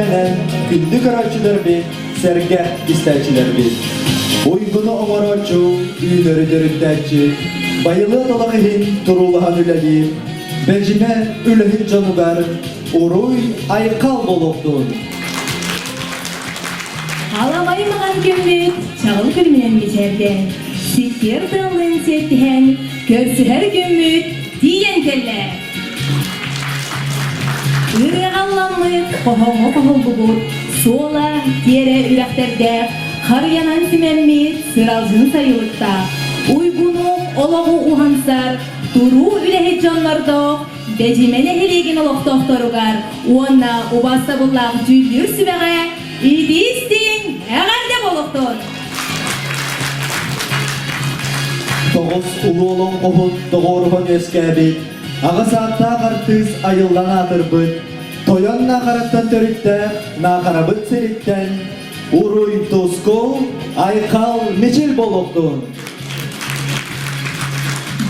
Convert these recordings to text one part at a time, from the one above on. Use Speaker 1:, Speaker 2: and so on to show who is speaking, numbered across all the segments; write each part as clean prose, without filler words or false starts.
Speaker 1: эҕэрдэнэн күндү көрөөччүлэрбит, сэргэх истээччилэрбит. Уйгуну оҥорооччу, үүнэри төрүттээччи, байылыат олох иһин туруулаһан үлэлиир, Бэдьимэ үлэһит дьонугар уруй айхал буолуохтун!
Speaker 2: Аламай маҥан күммүт чаҕыл күлүмүнэн мичээрдээн, сиккиэр тыаллыын сиэттиһэн, көрсүһэр күммүт тиийэн кэллэ. Ырыаҕалламмыт, хоһооҥҥо хоһуллубут, суола тиэрэ үрэхтэрдээх, харыйанан симэммит сыралдьын сайылыктаах, уйгуну олоҕу уһансар, туруу үлэһит дьоннордоох Бэдьимэ нэһилиэгин олохтоохторугар уонна убаастабыллаах дьүүллүүр сүбэҕэ итии-истиҥ эҕэрдэ буолуохтун!
Speaker 1: Тоҕус улуу олоҥхоһут доҕоруһан үөскээбит, аҕыс ааттаах артыыс айыллан аатырбыт, Тойон Наахараттан төрүттээх Наахарабыт сириттэн Уруй Тускул, Айхал Мичил буолуохтун!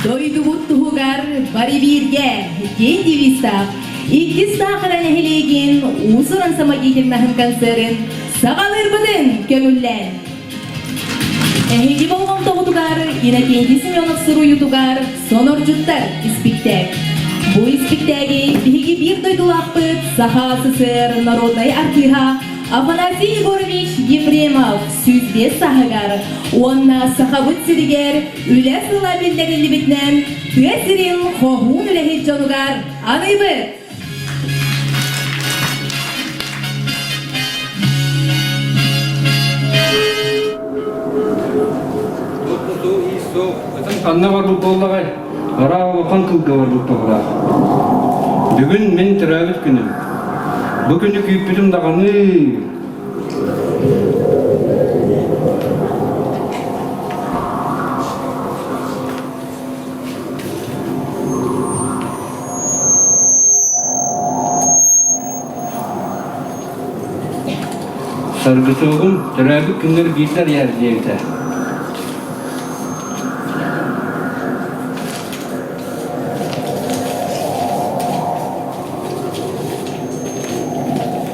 Speaker 2: Дойдубут туһугар бары бииргэ диэн девизтаах иккис Саахара нэһилиэгин уус-уран самодеятельноһын концерын саҕалыырбытын көҥүллээн. Эһиги болҕомтоҕутугар Иннокентий Семенов суруйуутугар Сонордьуттар испиктээк. Бу испиктээги биһиги биир дойдулаахпыт Саха СССР народнай артыыһа Афанасий Егорович Ефремов 105 сааһыгар уонна Сахабыт сиригэр үлэ сыла биллэриллибитинэн тыа сирин хоһуун үлэһит дьонугар аныыбыт!
Speaker 3: Ханна барбыт буоллаҕай? Араа улахан кылга барбыт баҕалаах. Бүгүн мин төрөөбүт күнүм. Бу күнү күүппүтүм даҕаны. Саргытыгым төрөөбүт күннэр биирдэр иһэр диэбитэ.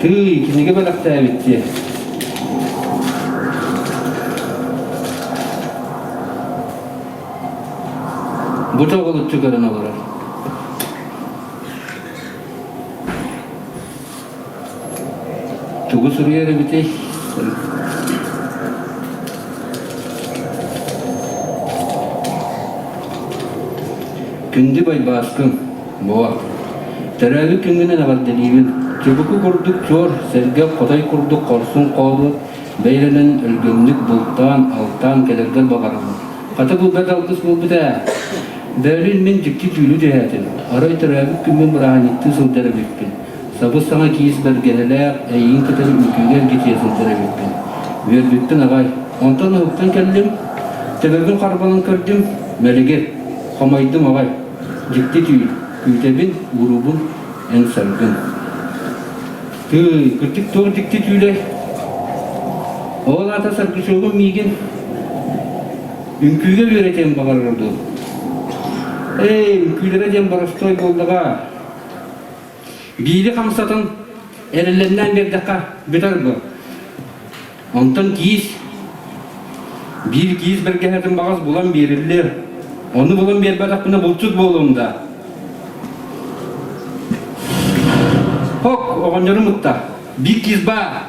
Speaker 3: Тыый, кинигэ бэлэхтээбит дии. Бу тоҕолуччу көрөн олорор. Тугу суруйар эбитий? Күндү Байбааскым, буо. Төрөөбүт күҥҥүнэн эҕэрдэлиибин. Чубуку курдук чуор, сэргэх хотой курдук хорсун хоолу бэйэлэнэн өлгөмнүк бултаан, алтаан кэлэргэр баҕарабын. Хата бу бэрт алгыс буолбут ээ. Бөөлүүн мин дьикти түүлү түһээтим. Арай төрөөбүт күммүн бырааһынньыктыы сылдьар эбиппин. Сабыс-саҥа киис бэргэһэлээх, эйигин кытары үҥкүүгэ эргитийэ сылдьар эбиппин. Үөрбүппүн аҕай. Онтон уһуктан кэллим, төбөбүн харбанан көрдүм, мэлигир, хомойдум аҕай. Дьикти түүл, күүтэбин, уруубун, эн саргын. Тыый, кырдьык туох дьикти түүлэй? Ол аата Саргычогум миигин үҥкүүгэ үөрэтиэн баҕарар дуу? Эй, үҥкүүлэрэ диэн боростуой буоллаҕа. Биири хамсатан эрэллэннээн биэрдэххэ бүтэр бу. Онтон киис биир киис бэргэһэтин баҕас булан биэриллиэ. Ону булан биэрбэтэхпинэ булчут буолуом да. Хок, оҕонньорум ытта. Биир киис баар.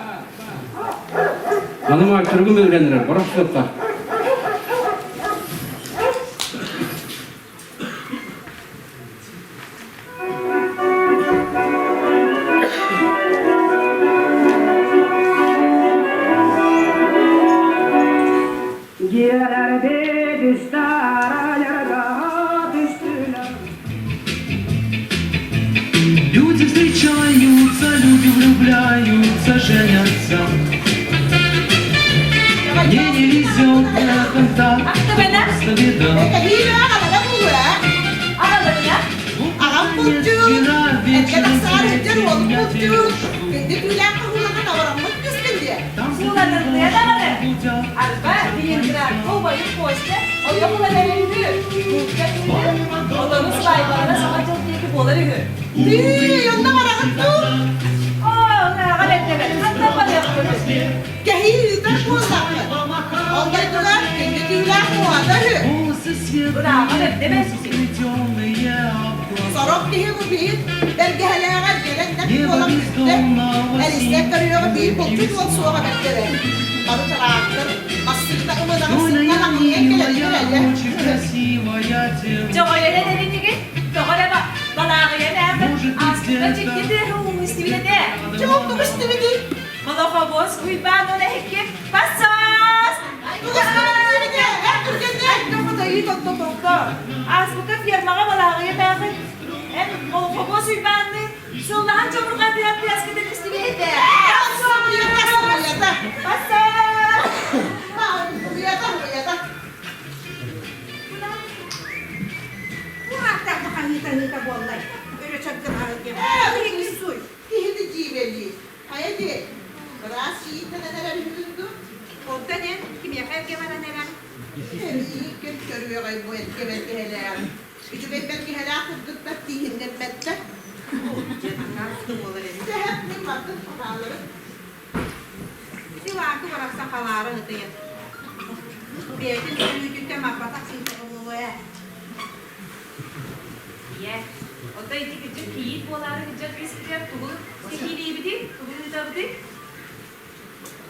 Speaker 3: Аны мааччыргым үөрэнэрэр, барах суохха.
Speaker 4: Люди встречаются, люди влюбляются, женятся. Мне не везет в этом так, просто беда.
Speaker 5: Аҕам булчут, эргэ тахсаары сылдьар уолум булчут, күндү түүлээх хоһууланан абыраммыт кыыскын диэ.
Speaker 6: Сууланырдыа даҕаны. Арба, Ленинградка убайым Костя ойох ылан эрэр үһү. Булка тиийэн, отону сыбаайбалара Саҥа дьыл диэки буолар үһү.
Speaker 5: Тыый, онно бараҕыт дуу?
Speaker 6: Оо, ырааҕа бэрдэ бэрт.
Speaker 5: Кэһии ыытар буоллаххыт. Ол дойдуга күндү түүлээх муода үһү.
Speaker 6: Ырааҕа бэрдэ бэрсити.
Speaker 5: Сорох киһи бу биир бэргэһэлээҕэр кэлэн нэк буолан бүттэ. Элистэн көрүөҕү биир булчут уол суоҕа бэрдэрэ. Бары тыраахтыр, массыына ымынаҕы сыннан аҥыйан кэлэллэр
Speaker 6: Дьоҕойон этэринигин тоҕо эрэ балааҕыйан ээхин ааспыкка дьикти тыаһы ууну истибит этэ.
Speaker 5: Дьэ ол тугу истибитий?
Speaker 6: Молохобуос Уйбаан уон эһикки Бассаас!
Speaker 5: Тугу истибитий? Эр түргэнник!
Speaker 6: Хотойуу тохто тохто. Ааспыкка фермаҕа балааҕыйа тааҕын эн Молохобуос Уйбаанныын сыллаһан чобурҕатыһан тыаскытын истибит этэ. Бассаас!
Speaker 5: Уйата, уйата.
Speaker 7: Кураахтаах хаһыытаһыыта буоллай, өрө чаггыраһар диэн.
Speaker 5: Ээ, суй, киһини дьиибэлиир. Хайа дии, быраас кийииттэнэн эрэр үһүгүн дуу?
Speaker 7: Онтон эн кимиэхэ эргэ баран эрэн?
Speaker 5: Эбии ким көрүөҕэй бу эргэ бэргэһэлээх? Үчүгэй бэргэһэлээх кыргыттар тииһиннэрбэттэр.
Speaker 7: Аҥаар да буолар эбит.
Speaker 5: Сэһэн мин мантан хааларым.
Speaker 7: Силаакы барахсан халаара ытыйан. Бэйэтин өлүүтүттэн марбатах сыыппара буолуо ээ.
Speaker 6: Ийэ, оттон ити кырдьык кийиит буолаары сылдьар кыыспытыгар тугу кэһиилиибитий, тугу ыытабытый?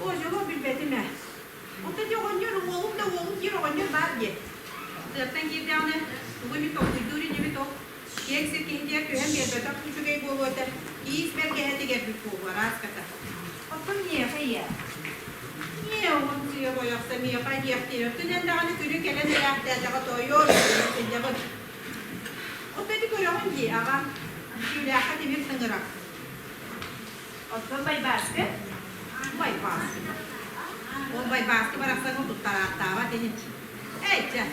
Speaker 7: Оо, дьолу билбэтим ээ. Оттон ити оҕонньор уолум да уолум диир оҕонньор баар диэ. Тыаттан киирдэҕинэ тугу эмит толкуйдуур инибит ол. Киэҥ сир киһитигэр түһэн биэрбэтэх үчүгэй буолуо этэ. Киис бэргэһэтигэр буолуо арааската.
Speaker 6: Оттон миэхэ ийэ.
Speaker 7: Миэ оҕом сыа бойохто миэхэ диэхтиир. Оттон эн даҕаны күнү кэлэн эрээхтээтэҕэ тоойуом сылдьабын. Оттон ити көрөҕүн дии, аҕам. Түүлээххэ тимир тыҥырах.
Speaker 6: Оттон Байбааскы?
Speaker 7: Байбааскы. Ол Байбааскы барахсаны туттараахтаабат ини. Эй, чэ,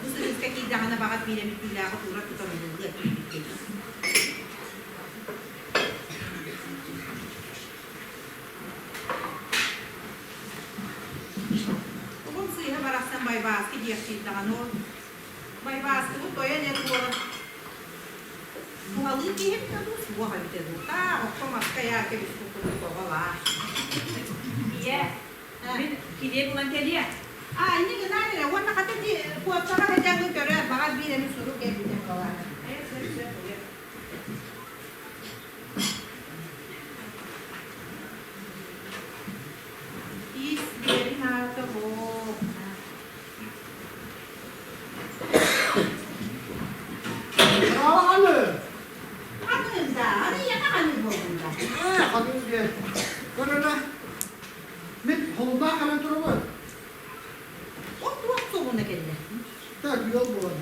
Speaker 7: бу сырыыска киирдэҕинэ баҕар биир эмит түүлээҕи туура тутан ылыллыа диэбиккин. Уһун сыыһа барахсан Байбааскы диэхтиир даҕаны ол Байбааскыбыт тойон эр буолан туһалыы киһим да дуу суох эбитэ дуу таах окко маска ыйаан кэбиспит курдук оҕолаа
Speaker 6: Ийэ, мин килиэп ылан кэлиэ.
Speaker 7: Аа, инньэ гынан эрэ уонна хата ити куоттаҕа сылдьаҥҥын көрөөр, баҕар биир эмит сурук кэлбитэ буолаар.
Speaker 6: Ээ, сөп, сөп, ийэ.
Speaker 7: Ис биэрин аата буо.
Speaker 8: Хааны!
Speaker 7: Ханыында, арыйаха ханыы буоллунда.
Speaker 8: Ээ, ханыы диэн. Көрөрө, мин холуннаах кэлэн турабын.
Speaker 7: Ол туох суолуна кэллэ?
Speaker 8: Так, ыал буолан.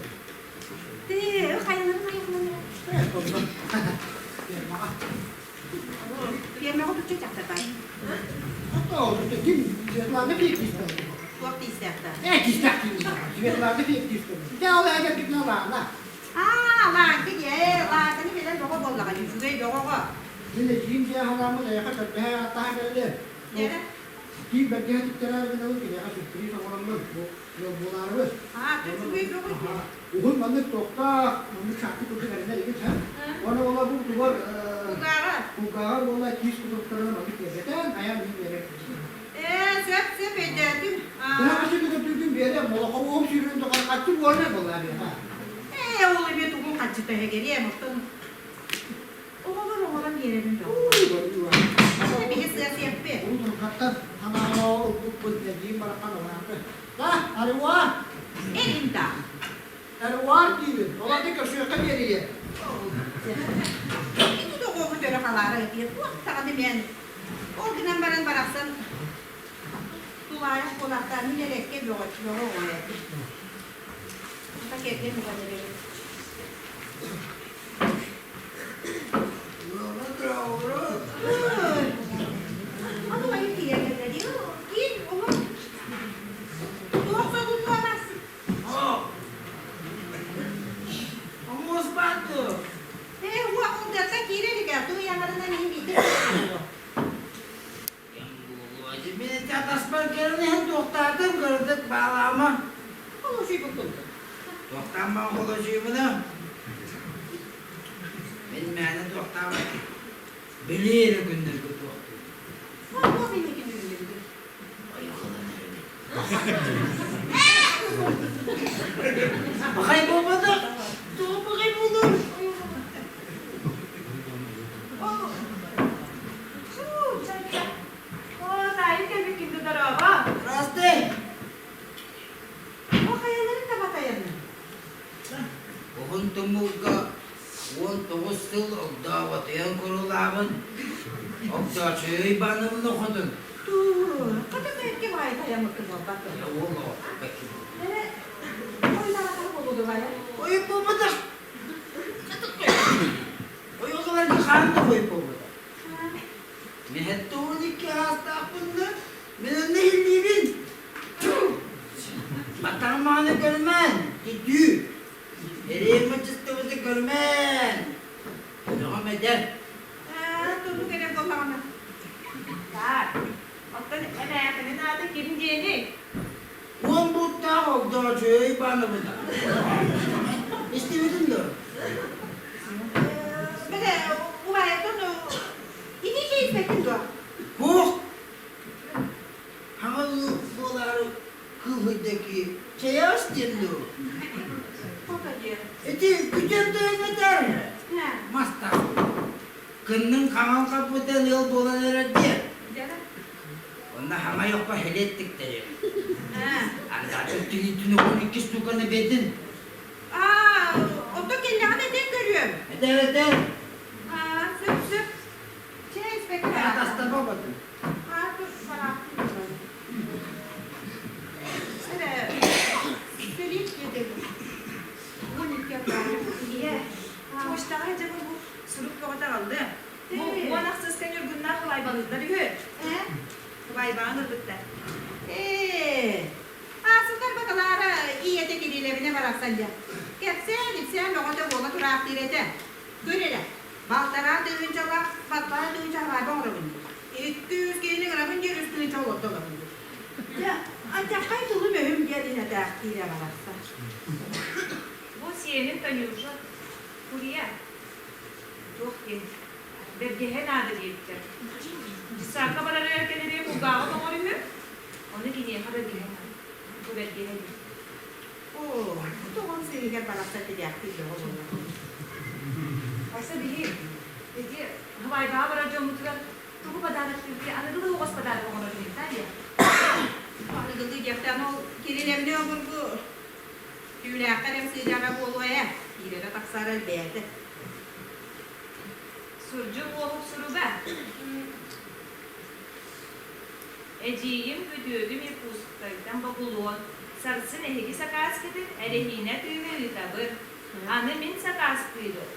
Speaker 7: Тыы, хайаларын айыллан
Speaker 8: Ээ, онно. Фермаҕа.
Speaker 7: Фермаҕа тучча чахтатар.
Speaker 8: Ото, ким Светлана Феоктистова.
Speaker 7: Туох тиистээх
Speaker 8: Ээ, тиистээх киһи. Светлана Феоктистова. Дьэ, ол эдэр китинэ Лаана.
Speaker 7: Аа, Лааҥкы диэ, Лааҥкыны билэн бөҕө буоллаҕа, үчүгэй бөҕөҕө.
Speaker 8: Мин эдьиийим дьиэ ханааммын эйиэхэ көрдөһө ааттаан кэллим.
Speaker 7: Дьэрэ?
Speaker 8: Киин бэргэһэ тиктэрээр гынабын, киниэхэ сюрприз оҥороммун, бу ыал буолаарыбыт.
Speaker 7: Аа, үчүгэй бөҕө диэ.
Speaker 8: Уһун маннык туохтаах, маннык саакы курдук эрэнэр игин һэ. Уонна буола бу тугар
Speaker 7: Кулгааҕа.
Speaker 8: кулгааҕар буола киис кутуруктарынан маннык киэргэтэн, айан мин биэрэр.
Speaker 7: Ээ, сөп, сөп өйдөөтүм.
Speaker 8: Төһө хаччы көтөрдүүгүн биэрэ, молохоуом сүүрүөн тухары хаччы буолар буоллаа биэхэ.
Speaker 7: Ээ, ол эмиэ тугун хаччыта эһэгириэм, оттон оҕолор оҥорон биэрэбин бөҕө. Биһи сыа сиэппит.
Speaker 8: Уруккаттан ханаала ылбыппын эдьиийим бараххан ылааты. Да, аруа!
Speaker 7: Эрин да.
Speaker 8: Аруар диибин, ол аты көрсүөххэ биэрийэ.
Speaker 7: Ити доҕоҕу өрө халаара ытыыр, туох даҕаны мен. Ол гынан баран барахсан тулаайах буолаахтаан мин элэккэ бөҕө бөҕө оҕо этим. Хата кэргэн уган эрэбин. Аны байым тиийэн кэллэ дии. Киин олох туох содуллуонас.
Speaker 4: Омуос баар дуо?
Speaker 7: Ээ, уа ол дыакка киирэ илик ээ, туу яҥарынан иһин биитэ
Speaker 4: Мин ити атаспар кэлэн иһэн туохтаатым кыратык баалаама.
Speaker 7: Холосуйбуккун.
Speaker 4: Туохтаамман холосуйбуна. Мин мээнэ туохтаабат. Билии эрэ күннэргэ туохтуур.
Speaker 7: Туох инникин үлэлэбитий?
Speaker 4: Бахай буолбатах. Тугу бахай буолур?
Speaker 6: О, таайым кэлбиккин да дорообо.
Speaker 4: Здравствуй.
Speaker 7: Бу хайаларын да батайанын.
Speaker 4: Уһун тумулга 19 сыл огдооботуйан курулаабын, Огдоочуйа Ивановна хотун.
Speaker 7: Туу, хата бэкки баай тайамыккын буолбат.
Speaker 4: Уол оҕо бэкки
Speaker 7: Эрэ, ойнаатаҕа буолуо баайа.
Speaker 4: Ой буолбатах. Ой оҕолорго хаан да хой буолбатах. Мин 12 аастаахпын да, мин онно иһиллиибин. Атаҕым көрүмэн, түдүү. Эрэйим мыччыстыбыты көрүмэн. Көҕүм эдэр.
Speaker 7: Ээ, тугу эрэ буоллаҕына.
Speaker 6: Так, оттон эмээхинин аата ким диэний?
Speaker 4: Уон буттаах Огдоочуйа Ивановна. Истибитин дуо?
Speaker 7: Бile, убайытын ини чэйспэккин дуо?
Speaker 4: Туох? Хаҥа ыал буолаары кыыһырда ки чэйэҕэс диэн дуо?
Speaker 7: Хото диэн.
Speaker 4: Ити күтэр тойон этэр. Мастаах. Кыннын хаҥан хаппытан ыал буолан эрэр диэн. Онно хаҥай окко хилиэттиктэрим. Андатын тигиитин угун икки штуканы биэрдин.
Speaker 7: Аа, ото кэллэҕинэ этэн көрүөм.
Speaker 4: Этэр этэр.
Speaker 7: Аа, сөп сөп. Чэй испэккэ.
Speaker 4: Атастаба батын.
Speaker 7: Аа, тур бараахтыы Эрэ, сэлиик диэтэ. 12 аппаратым.
Speaker 6: Ийэ, почтаҕа дьэ бу сурук бөҕөтө аҕаллыа. Бу 16 ньургуннаах убайбалыыллар үһү.
Speaker 7: Ээ?
Speaker 6: Убайбаҕын ылбыттар.
Speaker 7: Ээ, аасытар бакалаара ийэтэ Кирилэбинэ барахсан дьэ. Кэпсээн-ипсээн бөҕөтө буола тураахтыыр этэ. Көр эрэ, балтараа тыһыынчалаах балтараа тыһыынча хаайба оҥоробун диир. 200 киһини ыҥырабын диир, үс тыһыынча олордо олоробун диир. Дьэ, антяххай тылым өһүм диэн инэтээхтиирэ барахсан.
Speaker 6: Бу сиэнин Танюша Курия туох диэн бэргэһэ наада диэбиттэр. Дьыссаакка барарыгар кэлэригэр кулгааҕын оҥор үһү. Ону киниэхэ бэргэһэ наада. Бу бэргэһэ диир.
Speaker 7: Оо, тоҕон сыыһыгар барахсан тидээхтиир бөҕө буолла.
Speaker 6: Аса биһи ити Хавайбаҕа барар дьоммутугар тугу подароктыырбытый аныгылыы оҕос подарок оҥорор инибит диэ.
Speaker 7: Аныгылыы диэхтээн ол Кирилэбини обургу түүлээххэ эрэ сыдьаҕа буолуо ээ, киирэрэ тахсара элбээтэ.
Speaker 6: Сурдьум уоһук суруга. Эдьиийим күтүөтүм Якутскайтан бокулуон, сарсын эһиги сакааскытын эрэһиинэ тыыны ыытабын. Аны мин сакаастыыбын.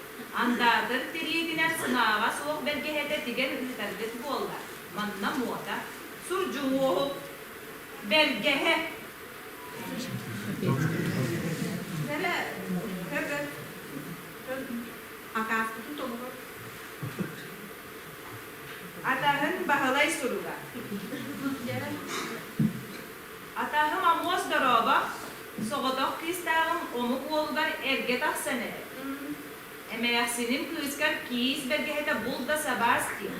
Speaker 6: Андаатыр тириитинэн сымааҕа суох бэргэһэтэ тигэн ыытаргыт буолла. Манна муота. Сурдьум уоһук. Бэргэһэ.
Speaker 7: Эрэ, көр-көр. Акааскытын толорор.
Speaker 6: Атаһын Баһылай суруга. Атаһым Амуос дорообо, соҕотох кыыстааҕым омук уолугар эргэ тахсан эрэр. Эмээхсиним кыыскар киис бэргэһэтэ бул да сабаас дии.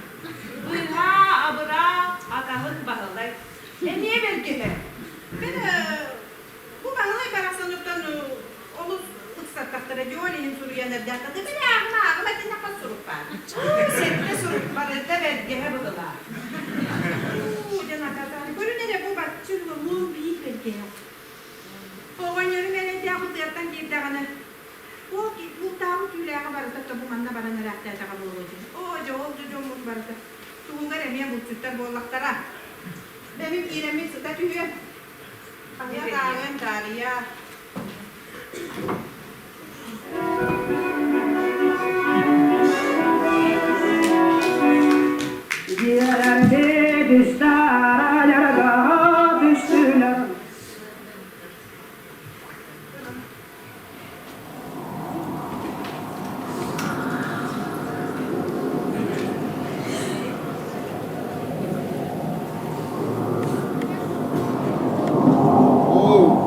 Speaker 6: Быыһаа, абыраа, атаһын Баһылай.
Speaker 7: Эмиэ бэргэһэ. Бэл Бу Баһылай барахсаныттан олус ыксаттахтара дьуон иһин суруйан эрдэххэ да били ааҕыма ааҕыма диэн хас сурук баар.
Speaker 6: Сэттэ сурук барыта бэргэһэ быһылаах.
Speaker 7: Уу дьэн акатаары көрүн эрэ бу баччын ломуун биир бэргэһэ. Оҕонньорум эрэйдээх тыаттан киирдэҕинэ ол бултаабыт түүлээҕэ барыта тобу манна баран эрээхтээтэҕэ буолуо дии. Оо дьэ ол да дьоммут барыта туһугар эмиэ булчуттар буоллахтара. Бэбин киирэммин сыта түһүөм. Хайа таарыйан таарыйа.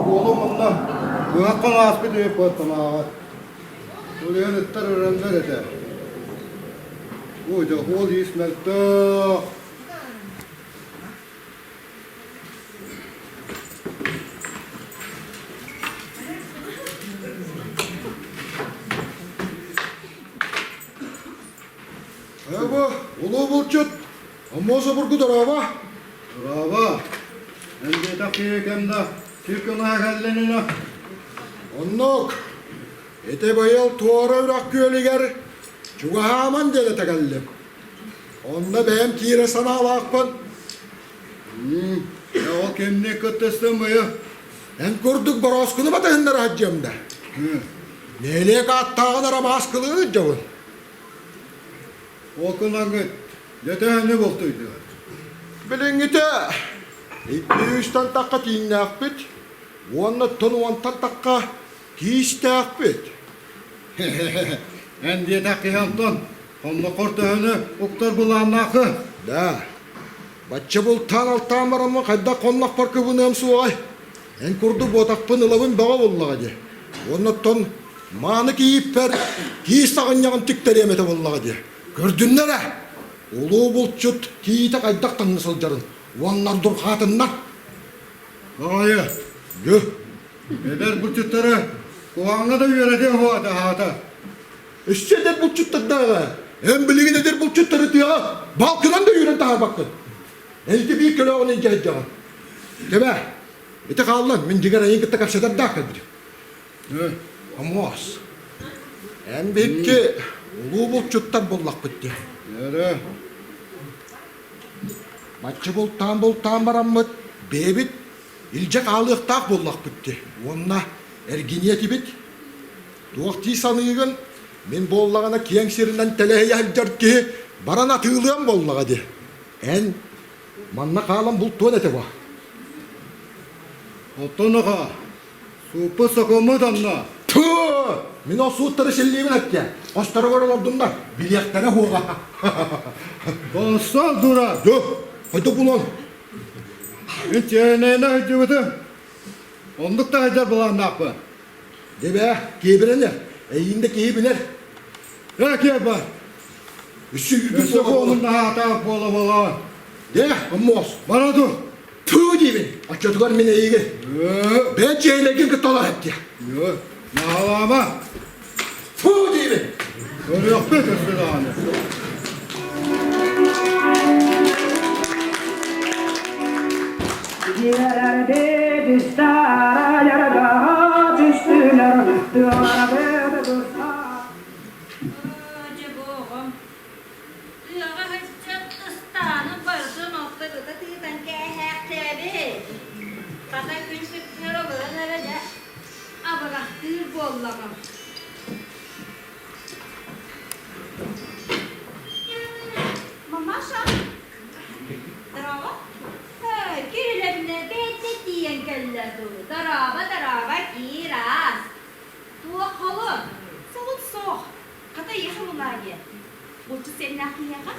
Speaker 8: Уолум онно быһаххан ааспыт үһү куоттамааҕар. Улуйан ыттар ыраллар этэ. Оо, дьэ, уол иис мөлтөх. Улуу булчут, Омуос обургу дорообо! Дорообо! Эн диэтэх киһи кэм да сир көмөһө кэллининэ. Оннук. Ити быйыл туора үрэх күөлүгэр чугаһааман диэн этэ кэллим. Онно бэйэм киирэ санаалаахпын. Ол кимни кыттыстым быйыл? Эн курдук борооскуну батыһыннара сылдьыам да. Нэһилиэк ааттааҕын эрэ мааскылыы сылдьабын. Ол кынаҥҥыт дьэ бултуйдугут? Билиҥҥитэ икки үстэн тахха тииҥнээхпит уонна тон уонтан тахха киистээхпит. Эн диэтэх киһи онтон хонноххор төһөнү уктар былааннаахы? Да. Бачча бултаан-алтаан бараммын хайдах хоннохпор кыбыныам суоҕай? Эн курдук буотахпын ылабын бөҕө буоллаҕа дии. Уонна оттон мааны кийииппэр киис саҕынньаҕын тиктэриэм этэ буоллаҕа дии. Көрдүннэр ээ! Улуу булчут кийиитэ хайдах таҥна сылдьарын уонна ордурҕаатыннар. Баҕайы, дьү, эдэр булчуттары куһаҕаҥҥа да үөрэтиэ уһуата аһаата. Өссө эдэр булчуттардааҕа эн билигин эдэр булчуттары тыаҕа баалкынан да үүрэн таһаарбаккын. Эн ити биир көлөөҕүн илдьэ сылдьаҕын. Тэбэ, ити хааллан, мин дьиҥэр эйигин кытта кэпсэтэрдээх кэлбитим. Омуос, эн биһикки улуу булчуттар буллахпыт дии. Эрэ. Бачча бултаан-бултаан бараммыт, бэйэбит илдьэ хаалыахтаах буоллахпыт дии. Уонна эргиниэ этибит. Туох дии саныыгын, мин буоллаҕына киэҥ сиринэн тэлэһийэ сылдьар киһи баран атыылыам буоллаҕа дии. Эн манна хаалан бултуон этэ буо. Оттон аҕа, сууппут сокуоммут онно. Тыы! Мин ол сууттары силлиибин эттэ. Хосторугар олордуннар, билиэхтэрэ суоҕа. Боссон дура! Дьэ, хайдах булан? Мин чээнэйинэ сылдьыбытым. Оннук да сылдьар былааннаахпын. Дебэ, киэбирэн эйиин да киһи билэр. Ээ, киэбэ. Өссө Өссө буолун наһаатаах буола-буола. Дьэ, омуос, бара тур. Тыы диибин, оччотугар мин эйигин. Бэйэ дьиэлэргин кытта олор эттиэ. Наһаалаама. Тыы диибин. Көрүөхпүт өссө даҕаны.
Speaker 7: Дьэ бу оҕом тыаҕа сылдьан ыстаанын барытын отто ыта тыытан кээһээхтээбит. Хата күн сыттыгар олорон эрэ дьэ абырахтыыр буоллаҕым. Мамаша, здорово. Киһилэринэ бэйэтэ тиийэн кэллэ дуу. Дорообо, дорообо, киир аас. Туох холун? Солун суох. Хата эйиэхэ мунаа диэн. Булчут сиэннээх киһиэхэ?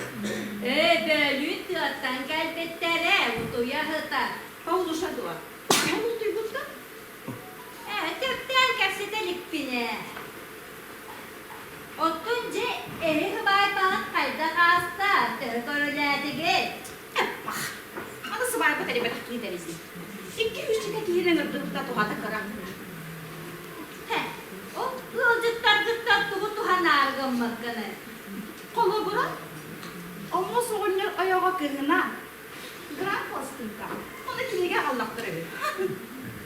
Speaker 7: Ээ, бөлүүн тыаттан кэлбиттэрэ, утуйа сытар. Павлуша дуо? Төһө бултуйбуккун? Ээ, түптээн кэпсэтэ иликпин ээ. Оттон дьэ, эһи сыбаайбаҕыт хайдах ааста? Төһө көрүлээтигит? Эппах! Аны сыбаайба тэрийбэтэх киһи тэрийдим. Икки үсчэкэ киһини ыҥырдыбыта туһата кыра. Һэ, ол ыалдьыттаргыттан тугу туһанаары гыммыккыный? Холобура, омос оҕонньор ойоҕо кыһына грант пластинка. Ону кинигэ аҕаллахтар үһү.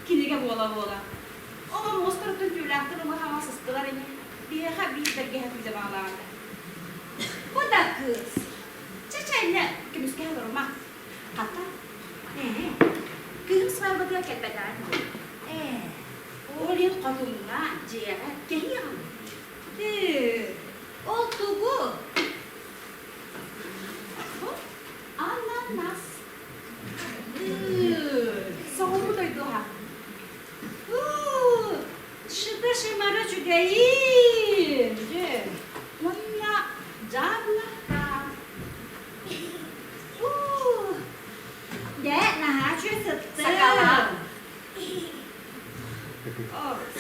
Speaker 7: Кинигэ буола-буола. Ол омуостарыттан түүлээхтэр уҥа-хаҥас сыстылар ини. Биһиэхэ биир бэргэһэ күүтэ баҕалаах этэ. Бу да кыыс. Чэ-чэ, көмүскэһэ олорума. Хата, ээ, кыыһым свадьбатыгар кэлбэтэҕин дии. Ээ, ол иһин хотуҥҥа, дьиэҕэ кэһии аҕаллым. Ээ, ол тугу? Бу ананас. Соҕуруу дойдуга. Шыта-шымара үчүгэйин! Дьэ, уонна дьаабылака. Дьэ, наһаа үчүгэй сыттым. Сакалаан.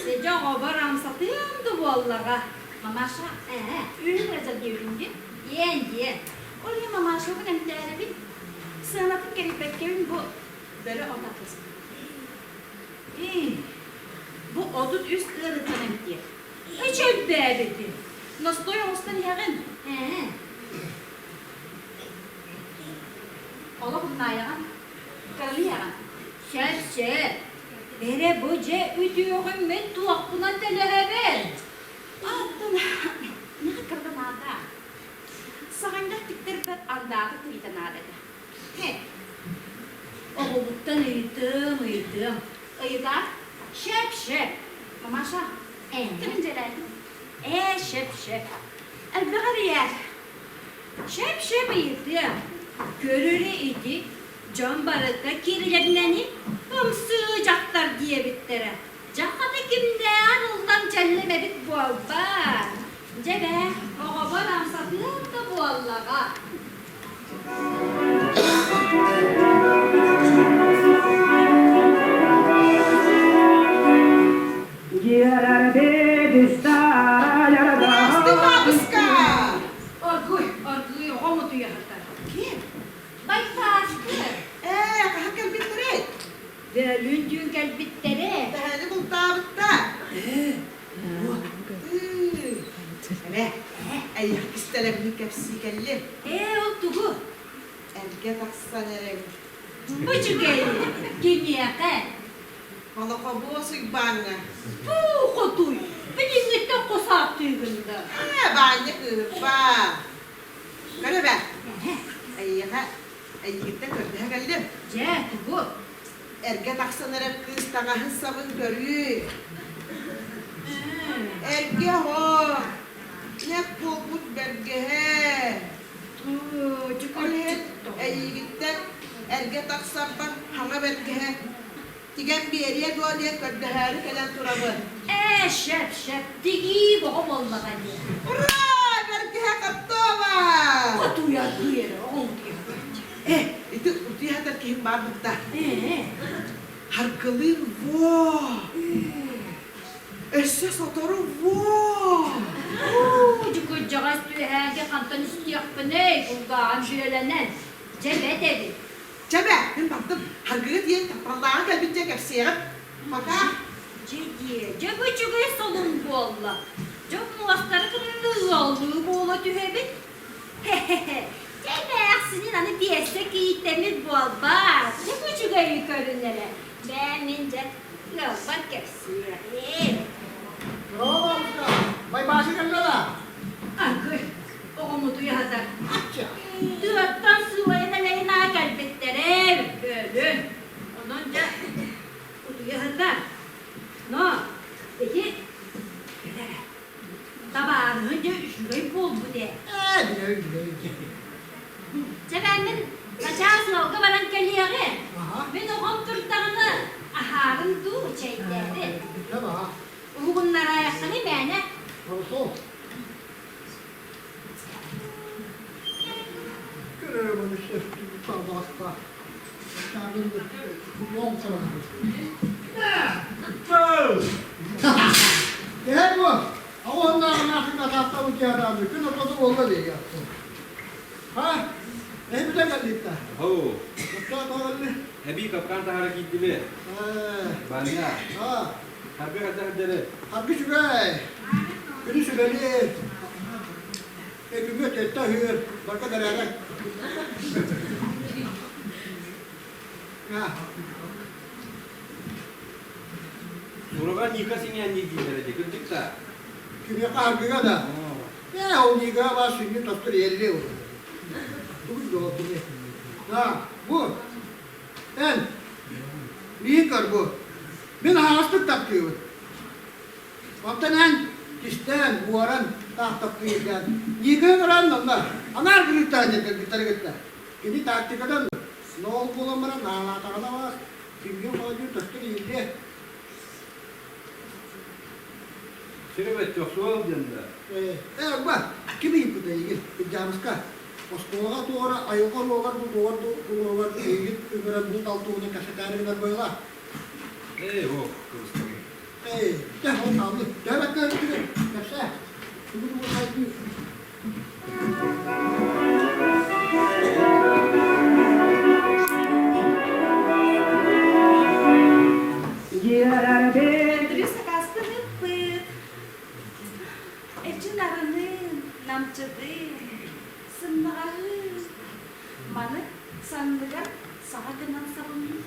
Speaker 7: Дьэ, оҕобор амсатыам да буоллаҕа. Мамаша, ээ, үүнүн ыалдьар диэбитиҥ дии. Диэн, диэн. Ол иһин мамашабын эмтээрэбин. Сыанатын кэрийбэккэбин бу бөрө от атыыласпытым. Бу 33 ыарыыттан эмтиэ. Үчүгэйдээбитин. Ностой оҥостон иһэҕин. Ээ. Олох умнаайаҕын, кыралыйаҕын. Сөп, сөп. Эрэ бу дьэ үтүөҕүм мин туохпунан төлөһөбүн? Аттын миэхэ кырда наада. Саҕанньах тиктэрбэт андаата тириитэ наада этэ. Оҕобуттан ыйытыам, ыйытыам. Ыйытаар? Шөп, шөп. Мамаша, ким дьэлээтин? Ээ, шөп, шөп. Элбэх эрийээр. Шөп, шөп ыйытыам. Көрөрө ити, дьон барыта кирилэринэни ымсыы дьахтар диэбиттэрэ. Дьахата кимнээҕэр ыллам дьэллэм эбит буолбаат. Дьэ бээ, оҕобор амсатыам да буоллаҕа.
Speaker 5: Здравствуй, бабушка!
Speaker 7: Оргуй, оргуй, оҕом утуйаһытар.
Speaker 5: Ким?
Speaker 7: Байтааскы.
Speaker 5: Ээ, хаһан кэлбиттэрэй?
Speaker 7: Бөлүүн түүн кэлбиттэрэ.
Speaker 5: Тэһэни бултаабыттар.
Speaker 4: Ээ,
Speaker 5: Эбэ, эйиэхэ кистэлэҥмин кэпсии кэллим.
Speaker 7: Ээ, ол тугу?
Speaker 5: Эргэ тахсан эрэбин.
Speaker 7: Үчүгэй, кимиэхэ?
Speaker 5: Молокобуос Уйбааҥҥа.
Speaker 7: Фу, хотуй, билиҥҥиттэн хос ааттыыгын да.
Speaker 5: Ээ, Баанньа кыыһырбаа. Көр эбэ, эйиэхэ эйигиттэн көрдөһө кэллим.
Speaker 7: Дьэ, тугу?
Speaker 5: Эргэ тахсан эрэр кыыс таҥаһын-сабын көрүү. Эргэ оһо, нэк буолбут бэргэһэ. Ол иһин эйиигиттэн эргэ тахсарбар хаҥа бэргэһэ тигэн биэриэ дуо диэн көрдөһөөрү кэлэн турабын.
Speaker 7: Ээ, шөп, шөп, тигии боҕо буоллаҕа дии.
Speaker 5: Ура! Бэргэһэ готова!
Speaker 7: Утуйардыы эрэ, оҕоҥ утуйар.
Speaker 5: Э, ити утуйа сытар киһим баар бытта. Харгылыыр во! Өссө сотору во!
Speaker 7: Уу, дьукурдьаҕас түһээги хантан истиэхпиний, кулгааҕым дьүөлэнэн. Дьэ бэт эбит.
Speaker 5: Чэ бэ, мин бардым. Харгыга тиийэн тапталлааҕа кэлбит дьэ кэпсиэҕим. Пока.
Speaker 7: Дьэ диэ, дьэ бу үчүгэй солун буолла. Дьон муостары кытта ыаллыы буола түһэбит. Хе-хе-хе, дьэ эмээхсинин аны биэссэ кийииттэммит буолбаат, дьэ бу үчүгэйи көрүн эрэ. Бээ, мин дьэ ыалбар кэпсиэҕим.
Speaker 9: Здорово, Байбашы кэллэ да?
Speaker 7: Аргый, оҕом утуйа сытар. Тыаттан сылайан элэйин аа кэлбиттэрэ өлөн. Онон дьэ утуйа сытар. Но ити кэлэрэ. Табаарыһын дьэ үчүгэй буолбут ээ.
Speaker 9: Ээ, билэбин, билэбин.
Speaker 7: Чэ, мин начаас ыалга баран кэлиэҕи. Мин оҕом турдаҕына аһаарын дуу, чэйдээри. Уһугуннараайаххыный мээнэ.
Speaker 9: Хорошо. Кэһэр буо, оҕуһуннааҕынаахын атаахтабыт киһи күн ортото буолла дии. Ха, эһибитэ кэллиттэ.
Speaker 3: Оу.
Speaker 9: Капкан таһаралли.
Speaker 3: Эбии капкан таһара киирдиби. Баня. Харгы хайдах эрдэри?
Speaker 9: Харгы үчүгэй. Күнү сүбэлиир. Күҥҥэ тэттэ аһыыр, барга бэрээдэк.
Speaker 3: Сураҕа Ника сиҥээнниир дииллэрэ дии, кырдьык да?
Speaker 9: Кимиэхэ аргыга да? Ээ, ол Никаҕа баар сүнньүн тостор иһэллиэ буолар. Тугун дуо кини? Да, бу, эн, миигин көр бу. Мин аһаҕастык таптыыбын. Оттон эн кистээн, уоран, таах таптыырдаан, Ника ыҥыраан онно, анаар гыныттаан диэн кыргыттары кытта. Кини тактикадан но ол буолан баран наалаатаҕына баар, кимҥэ хоонньуур төстөр иһиллиэ.
Speaker 3: Сиребет тохсуол диэн да.
Speaker 9: Ээ, ээ, ба, ким ыйыппыта эйигин, кырдьаабыска? Оскуолаҕа туора айылҕа уруогар бу буолар уруогар эйигин ыҥыран булт алтуунан кэпсэтээри гынар буолла.
Speaker 3: Ээ, ох, кыбыстабын.
Speaker 9: Ээ, дьэ, ол хааллы. Дьэ, көрдүгүн, кэпсээ. Тугу-тугу хайдыы?
Speaker 6: Андрей сакаастан ыппыт. Эчин арынын, намчытын, сымнаҕаһын. Маны.
Speaker 7: Санныгар саҕа гынан сабыллар.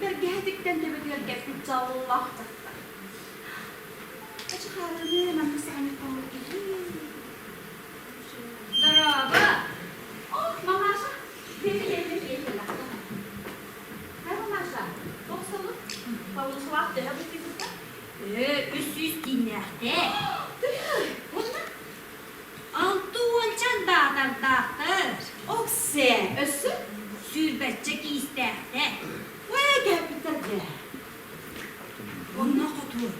Speaker 7: Бэргэһэтиттэн төбөтүгэр кэппит дьоллоох дьахтар. Ачыкаарыны маннык саҕаны хоммут киһи.
Speaker 10: Дорообо!
Speaker 7: Ох, мамаша, бэйи-бэйи бэйи Хай, мамаша, туох солун? Павлушалаах төһө быстыйбыта?
Speaker 10: Ээ, 300 тииннээхтэр.
Speaker 7: Төһө? Уонна?
Speaker 10: Алты уончан даатардаахтар.
Speaker 7: Оксе, өссө?
Speaker 10: Сүүрбэччэ киистээхтэр.
Speaker 7: Уэ, кээппиттэр дьэ.
Speaker 10: Онно хотур,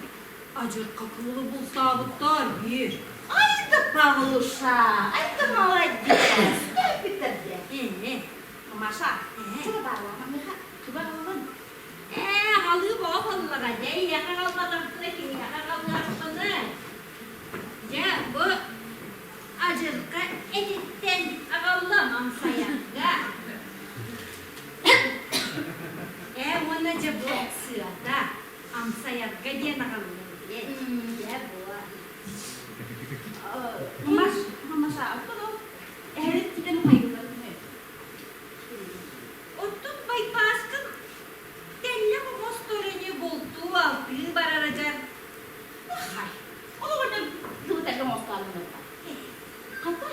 Speaker 10: адьырха кыылы бултаабыттар биир.
Speaker 7: Ай да Павлуша, ай да молодец, кээппиттэр дьэ.
Speaker 10: Ээ,
Speaker 7: Маша,
Speaker 10: ээ.
Speaker 7: чуга баала, маныха туга аҕаллын?
Speaker 10: Ээ, аҕалыы боҕо буоллаҕа, дьэ, эйиэхэ аҕалбатахпына киниэхэ аҕалыахпыный. Дьэ, бу адьырха этиттэн аҕаллам амсайарга. Ээ, уонна дьэ бу сыата амсайарга диэн аҕаллым диэн. Дьэ, бу.
Speaker 7: Мамаш, мамаша, оттон ол эһэрит китэн хайгыларын
Speaker 10: Оттон байбааскын тэллэх оҥостор ини бултуу-алтыы барара дьэ.
Speaker 7: Хай, ол оҕонньор тылы тэллэх оҥостоору Хата,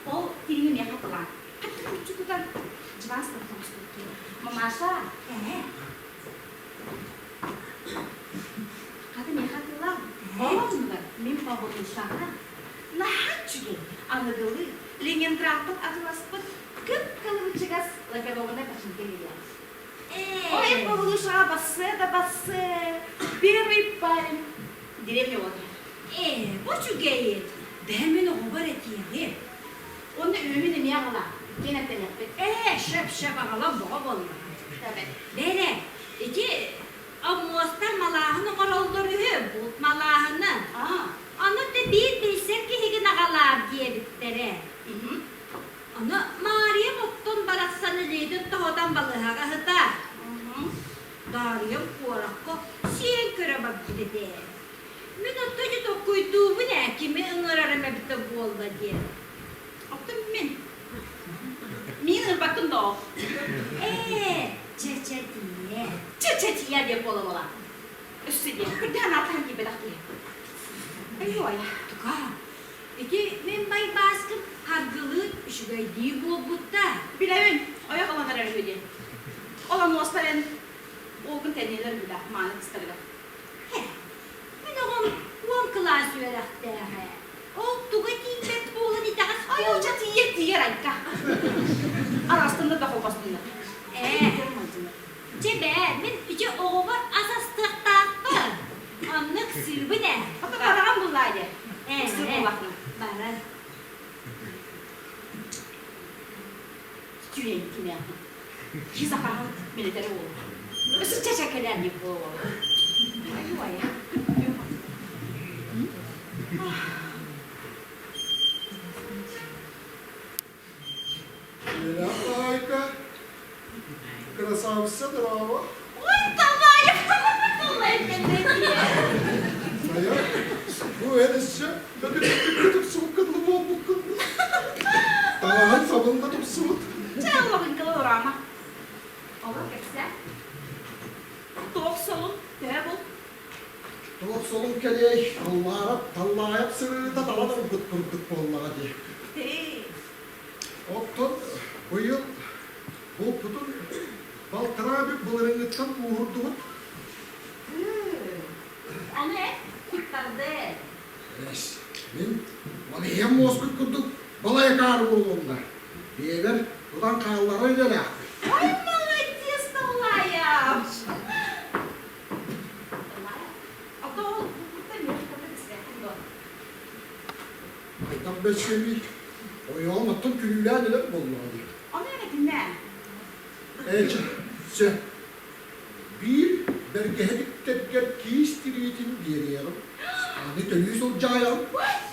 Speaker 7: ол тириҥи миэхэ хатылаан. Хата күччү тутан дьыбаас оҥостубут Мамаша,
Speaker 10: Ээ,
Speaker 7: хата миэхэ атыылаан. Ол оннугар мин Павлушаҕа наһаа үчүгэй, аныгылыы Ленинградтан атыыласпыт кып-кылыбычыгас лакированнай бачыыҥка биэриэҕим.
Speaker 10: ээ.
Speaker 7: Ой, Павлушаҕа бассыа да бассыа, первый парень деревня уота.
Speaker 10: Ээ, бу үчүгэйин. Бэйэм мин оҕобор этиэҕим.
Speaker 7: Уонна үөһүн эмиэ аҕала, иккиэн эттэниэхпит.
Speaker 10: Ээ, шөп-шөп аҕалан боҕо буоллаҕа. Бэрэ, ити Омуостар малааһын оҥороллор үһү, булт малааһына. Ону да биир билсэр киһигин аҕалаар диэбиттэрэ. Ону Маарыйам оттон барахсан илиитин тоһутан балыһаҕа сытар. Даарыйам куоракка сиэн көрө барбыт этэ. Мин оттон ити толкуйдуубун ээ, кими ыҥырарым эбитэ буолла диэн.
Speaker 7: Оттон мин Мин ырбаккын доо.
Speaker 10: Ээ, чэ-чэ-тиийэ.
Speaker 7: Чэ-чэ-тиийэ диэн буола-буола. Өссө диэн, кырдьаан аатаһан киирбэтэх киһи. Ой-ой.
Speaker 10: Тука, ити мин байбааскым харгылыыр үчүгэйдии буолбутта.
Speaker 7: Билэбин, ойох ылан эрэр үһү диэн. Ол онуостар эн уолгун тэниэлэр үһү да, мааны кыстарыгар.
Speaker 10: Һэ, мин оҕом уон кылаас үөрэхтээҕэ. Ол туга тиийбэт буолан итэҕэс
Speaker 7: Айылдьа тиийэр тиийэр айка. Араастанна да холбостунна.
Speaker 10: Ээ, дьэ бээ, мин ити оҕобор ас астыахтаахпын. Оннук сыыбын ээ.
Speaker 7: Ото бараҕан буллаа дии.
Speaker 10: Ээ,
Speaker 7: Сыр буоллахна.
Speaker 10: барар.
Speaker 7: Түһэн кимээхин. Киһи сахаһын милитери уолу. Өссө чачакэлээн дип буолуо. Ай-уай.
Speaker 8: Елена Айка, красавица здорово.
Speaker 7: Ой, Тамаев,
Speaker 8: Сайа, бу эн өссө тупсубуккун буолбуккун. Таҥаһын сабын да тупсубут.
Speaker 7: Чэ, олоҕун урама. Олор кэпсээ. Туох солун, төһө бул?
Speaker 8: Туох солун кэлиэй, таллаарап, таллаайап сырыыта талан ылбыт курдук буоллаҕа дии. Оттон быйыл булпутун балтараа бүк былырыҥҥыттан кууһурдубут.
Speaker 7: Аны эн куттарды.
Speaker 8: Эс, мин балыйан муоспут курдук балай акаары буолуом да. Биэбэр тутан хаалларар идэлээхпин.
Speaker 7: Ой, молодец, Таллаев! А то ол куттан миэхэ кэпсээххин дуо?
Speaker 8: Хайдах бэсиэмий? Ойоҕум оттон күнүүлээн өлөр буоллаҕа дии.
Speaker 7: Ону эрэ кимнээ?
Speaker 8: Ээ, чэ, сөп. Биир бэргэһэ диктэргэр киис тириитин биэриэҕим. Аны төлүү сылдьаайаҕын,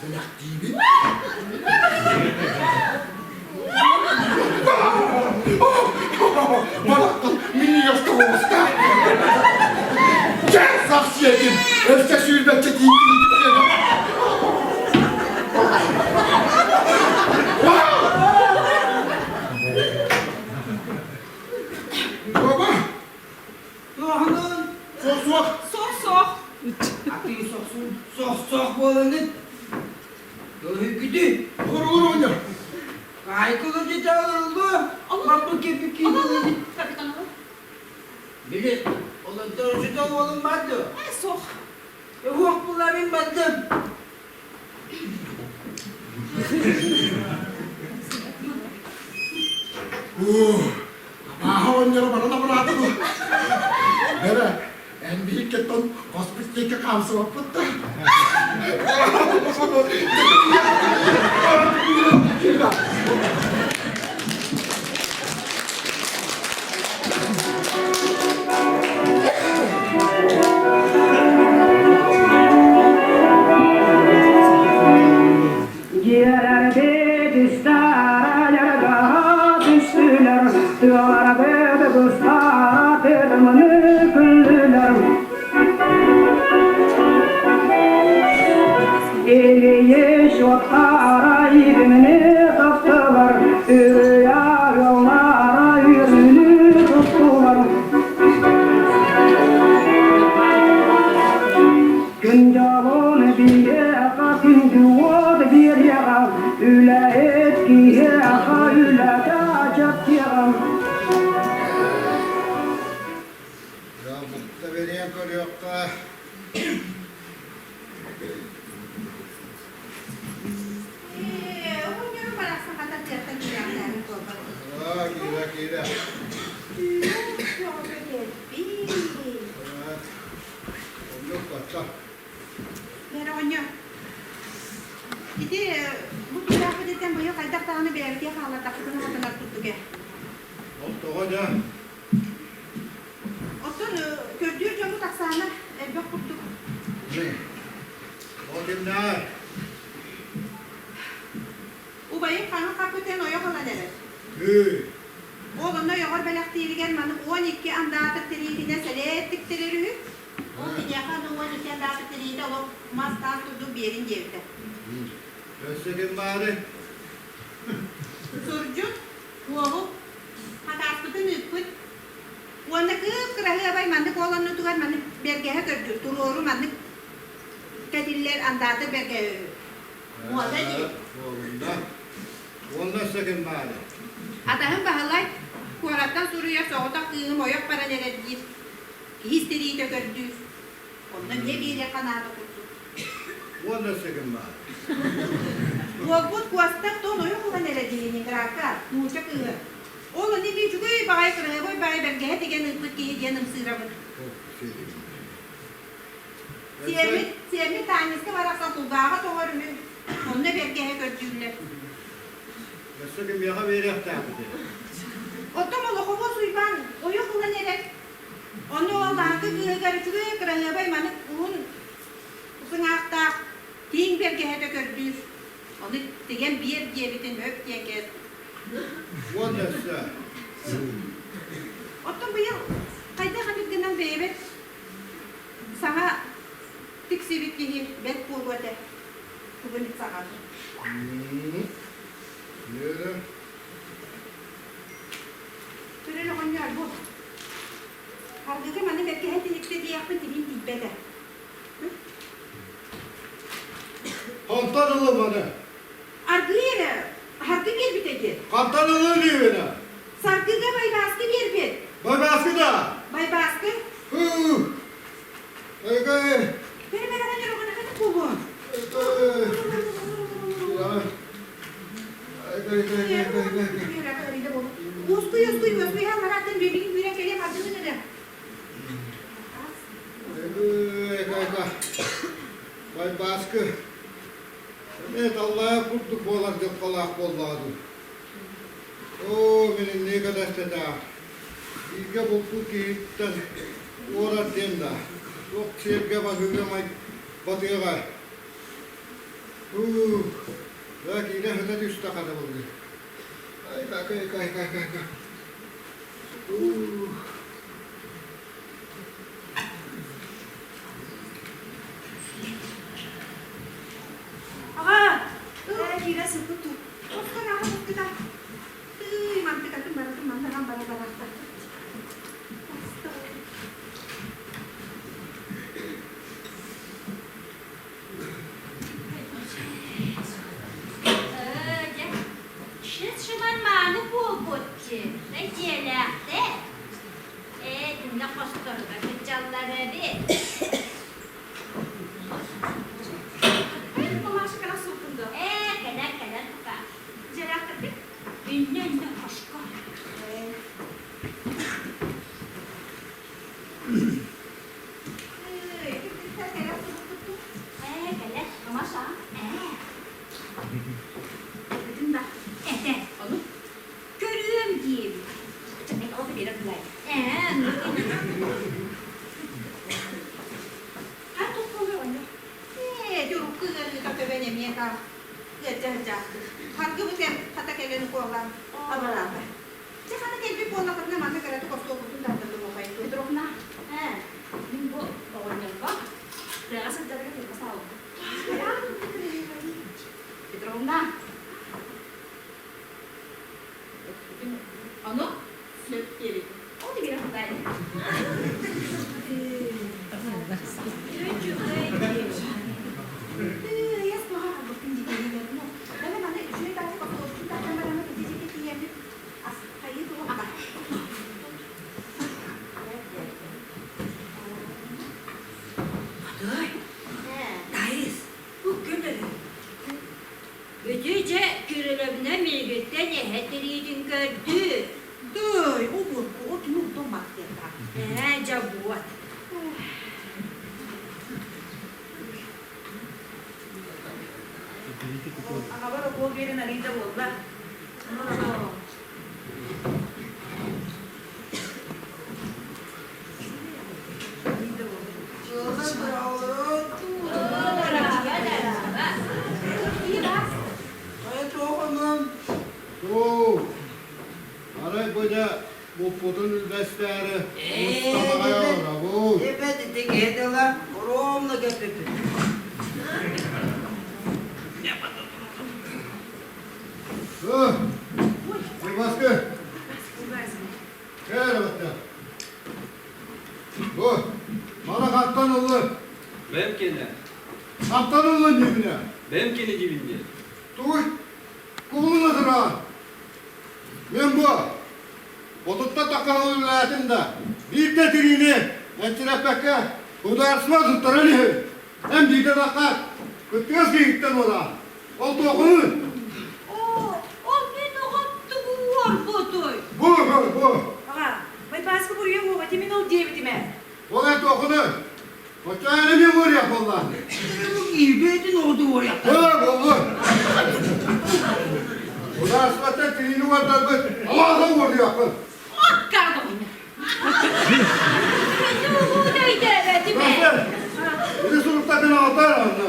Speaker 8: бэлэхтиибин. Барахтан минньигэс тоҕуоста. Чэ, сах сиэтин, өссө сүүрбэччэ тиийдин
Speaker 6: Суох-суох.
Speaker 4: Атыы сохсун сох-сох буолаҥҥыт. Көһүкүтү.
Speaker 8: Олор оҕонньор.
Speaker 4: Каайкылы дьиэтэ олоруллуо. Баппы кеппи
Speaker 7: Олор, капитан олор.
Speaker 4: Били, олордор учуутал уолум бар дуо?
Speaker 7: Ээ, суох.
Speaker 4: Уох булабын бардым.
Speaker 8: Абааһы оҕонньоро баран абыраата дуо? Бэрэ, эн биһиккэттэн хоспут диэки хаамсыбаппыт да. Дьэ, бэлиэн көрүөххэ.
Speaker 7: Ээ, оҕонньорум барахсан хата тыаттан киирээхтээбит буолбат.
Speaker 8: Аа, киирэ, киирэ.
Speaker 7: Түүн көҕүтэ кэлбит.
Speaker 8: Оннук бачча.
Speaker 7: Бэр оҕонньор, ити бу түүлээхпит этэн быйыл хайдах даҕаны бэйэбитигэр хааллардахпытына сатанар курдук ээ.
Speaker 8: Ол тоҕо дьэ?
Speaker 7: Оттон көрдүүр дьоммут ахсаана элбэх курдук.
Speaker 8: Ол кимнээҕий?
Speaker 7: Убайым хаҥа хаппытын ойох ылан эрэр.
Speaker 8: Ыы.
Speaker 7: Ол онно ойоҕор бэлэхтииригэр маны 12 андаатыр тириитинэ сэлээт тиктэрэр үһү. Ол киниэхэ аны 12 андаатыр тириитэ олох мас-таас курдук биэрин диэбитэ.
Speaker 8: Өссө ким баарый?
Speaker 7: Сурдьут, уолу хатааспытын ыыппыт. Уонна кып-кыраһыабай маннык уол оннутугар маннык бэргэһэ көрдүр, туруору маннык кэтиллэр андаатыр бэргэһэ үһү. Муода дии.
Speaker 8: Уолунда. Уонна өссө ким баарый?
Speaker 7: Атаһым Баһылай куораттан суруйар соҕотох кыыһым ойох баран эрэр диир. Киһи истэриитэ көрдүүр. Онно эмиэ биэриэххэ наада курдук.
Speaker 8: Уонна өссө ким баар?
Speaker 7: Уолбут Куоста тон ойох ылан эрэ дии Ленинградка, нуучча кыыһы. Ол ини бии үчүгэй баҕайы кыраһыабай баҕайы бэргэһэ тигэн ыыппыт киһи диэн ымсыырабын. Сиэммит, сиэммит Таанньыска барахсан кулгааҕа тоҥор үһү, онно бэргэһэ көрдүүллэр.
Speaker 8: Өссө кимиэхэ биэриэхтээхпитий?
Speaker 7: Оттон Молохобуос Уйбаан ойох ылан эрэр. Онно ол лааҥкы кыыһыгар үчүгэй кыраһыабай маннык уһун сыҥаахтаах тииҥ бэргэһэтэ көрдүүр. Ону тигэн биэр диэбитин өп диэн кээс.
Speaker 8: Уонна өссө.
Speaker 7: Оттон быйыл хайдах эмит гынан бэйэбит саҥа тиксибит киһи бэрт буолуо этэ. Тугу эмит саҕаны.
Speaker 8: Үөрэ.
Speaker 7: Төрөл оҕонньор бу Аргыга маны бэргэһэ тиникте диэхпин тигин тиийбэтэ.
Speaker 8: Хантан ылым аны?
Speaker 7: Аргыы эрэ, Саргы биэрбитэ диэн.
Speaker 8: Хантан ылыы диибинэ?
Speaker 7: Саргыга Байбааскы биэрбит.
Speaker 8: Байбааскы да?
Speaker 7: Байбааскы.
Speaker 8: Ыы. Эгэй.
Speaker 7: Бэрэ бэрэ оҕонньор оҕону ханнык буолуо? Уоскуй, уоскуй, уоскуй, алларааттан бүөбүгүн күүрэн кэлиэм ардыгын эрэ.
Speaker 8: Байбааскы, эмиэ таллайар курдук буолар дьылҕалаах буоллаҕа дуу. Оо, мин инники кэтэстэтэ. Бииргэ бултуур киһиттэн уорар диэн да, туох сиэргэ баһыыга батыаҕай. Һуу, дьэ киирэ сыта түстэ хата былыр. Ай, кай, кай, кай, кай, кай. Һуу.
Speaker 7: Аҕа,
Speaker 6: Ээ, киирэ сыппыт дуу.
Speaker 7: Оскар аҕа сыппыта. Тыый, мантыкатын барытын маннаҕан бара барахта. таах ыалдьа сылдьаахтыыр. Харгы бу кэм хата кэлэн укуоллаан абыраата. Чэ хата кэлбит буоллаххытына манна кыратык остуолбутун тарда туруохайын.
Speaker 2: Петровна, ээ, мин бу оҕонньорго тыаҕа сылдьарга тылга саалбыт. Петровна, ону сөп диэбит. Ол игирэ хатаай.
Speaker 7: Тыйас туоха хаалбыккын дии Бэлэм аны үчүгэй баайы остуолбутун тардан бараммыт ити дьиэкэ тиийэммит ас хайыы тугу аба.
Speaker 4: Атай, Таис, бу ким
Speaker 10: Ити дьэ Кирилловна миигиттэн эһэ тириитин көрдүү.
Speaker 5: Дый, обургу, отун урдун маттыата.
Speaker 10: Ээ, дьэ буот.
Speaker 6: Аҕабар укуол биэрэн арыый да буолла.
Speaker 8: Арай бу дьэ буппутун үлбэстээри усталаҕай олоробут.
Speaker 4: Эбэт ити киһи тыла ровно кэппиппит.
Speaker 8: Баскы. Кээр эбэтэ. Бу, мана хантан ыллын?
Speaker 3: Бэйэм киэнэ.
Speaker 8: Хантан ыллын диибинэ?
Speaker 3: Бэйэм киэнэ диибин диэ.
Speaker 8: Тугуй? Кулуна тураан. Мен бу отуттан таххан үлэлээтим да, биирдэ тириини энчирэппэккэ государство туттаран иһин. Эн биирдэ таххаат, кыттыгас киһиттэн уораан. Ол туохунуй?
Speaker 10: Оо, ол мин оҕом тугу уорбутуй?
Speaker 8: Бу, бу, бу.
Speaker 6: Аҕа, байбааскы буруйа уоҕа мин ол диэбитим ээ.
Speaker 8: Ол эн туохунуй? Оччоҕо эмиэ уоруйах буоллаҕын.
Speaker 4: Иирбээтин оҕоту уоруйахтар.
Speaker 8: Ээ, буоллун. Государствоттан тириини уордарбыт, алааһы уоруйахпын.
Speaker 10: Акка доҕонньор. Тугу да өйдөөбөтүм ээ.
Speaker 8: Ити суруктатын аҕатар онно.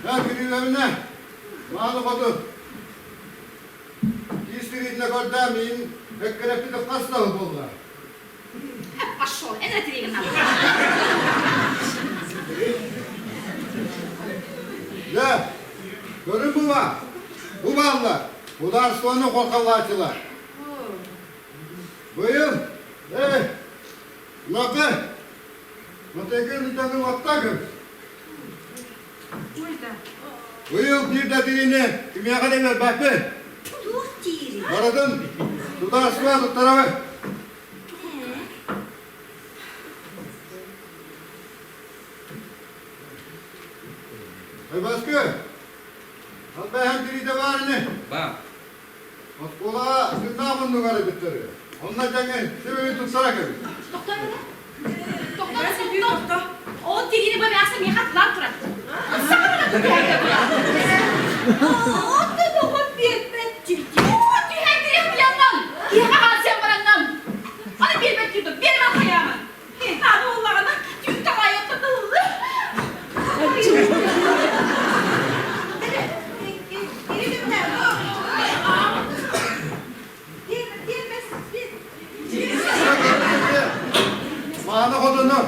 Speaker 8: Эн Кирилловна, мааны хоту. Киис тириитинэ көрдөөн миин эккирэппит хас да буолла.
Speaker 2: Пошел, эн отвергна.
Speaker 8: Дьэ, көрүн буба, бу бааллар, ударствоны хорхаллааччылар. Быйыл, эй, Лапы, Матайгын ытаны уоттагын. Быйыл биир да тириини кимиэхэ да биэрбэппин.
Speaker 10: Туох диирий?
Speaker 8: Барытын тутаасыга туттарабын. Айбаскы, албаһан тириитэ баар ини.
Speaker 3: Баар.
Speaker 8: Оскуолаҕа сыҥнаах муннугар эбиттэр. Онно дьэҥин сибили туттара кэбис.
Speaker 2: Тохтоо эрэ. Тохтоо, тохтоо. Ол тириини бу эмээхсин миэхэ атылаан турар.
Speaker 10: Онтон оҕом биэрбэт дии.
Speaker 2: Оо, түһэн тириэх буйаннан! Киһиэхэ хаалсыан бараннан! Аны биэрбэт дии биэрмэ хайааман! Аны буоллаҕына, түүн таҕайыттан ыллы.
Speaker 8: Мааны хотуну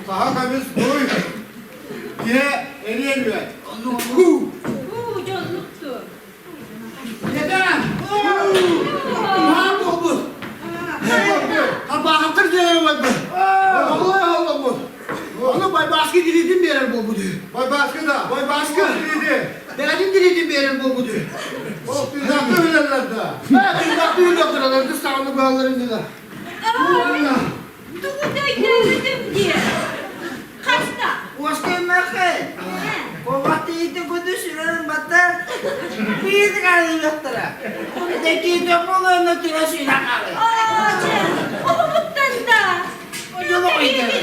Speaker 8: саха көмүс буй киһи эриэн үө.
Speaker 10: Уу, дьоннукту.
Speaker 9: Neden? Наһаа буолбут. Табаахтар дьиэлэр байбыт. Оҕолор оҕоломмут. Ону байбааскы тириитин биэрэр буолбут.
Speaker 8: Байбааскы да.
Speaker 9: Байбааскы.
Speaker 8: Тириити.
Speaker 9: Бэйэтин тириитин биэрэр буолбут.
Speaker 8: Ол тыыннаахты үлэллэр да.
Speaker 9: Ээ, тыыннаахты үлэллэр, кыс саҕаны быһаллар иннилэр.
Speaker 10: Тугу да өйдөөбөтүм диэ. Хаста?
Speaker 4: Уоскаймахай, Куобахтыйыты куду сүрэрин батта, биир хаалыахтара. Тэкиитэ болуону тура сүүнэ хаалыы.
Speaker 10: Аа, чэ, оҕобуттан да.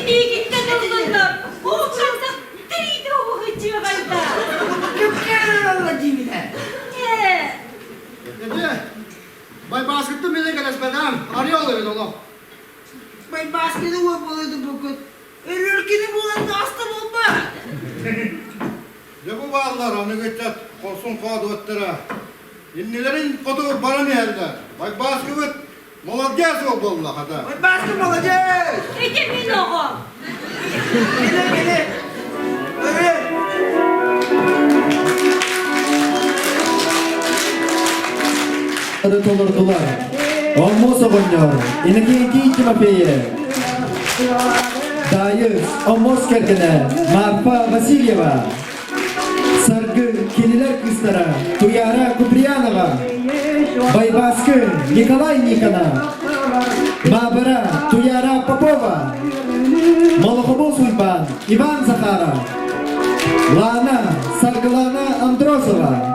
Speaker 10: Миигиттэн ыллыннар. Уукканта тириитэ оҕуһуччуоҕайда.
Speaker 4: Күпкэ диибинэ.
Speaker 10: Ээ.
Speaker 9: Эдэ, байбааскыттан билэ кэлэспэтээм, арыйа ол эбит олох.
Speaker 4: Байбааскыны уоппалыды букут. Өлөр кини буолан ааста буолбаат?
Speaker 9: Дьэ бу бааллар аныгы ыччат хорсун хоодуоттара. Иннилэрин хоту баран иһэллэр. Байбааскыбыт молодец уол буолла хата.
Speaker 4: Байбааскы молодец!
Speaker 10: Ити мин оҕом.
Speaker 4: Кини кини. Ыры.
Speaker 1: Толордулар. Оммос оҕонньор, Иннокентий Тимофеев, Даайыс, Оммос кэргэнэ Марфа Васильева, Саргы кинилэр кыыстара Туяра Куприянова, Байбааскы Николай Никонов, Маабыра Туяра Попова, Молохобос Уйбаан Иван Захаров, Лана Саргылана Андросова,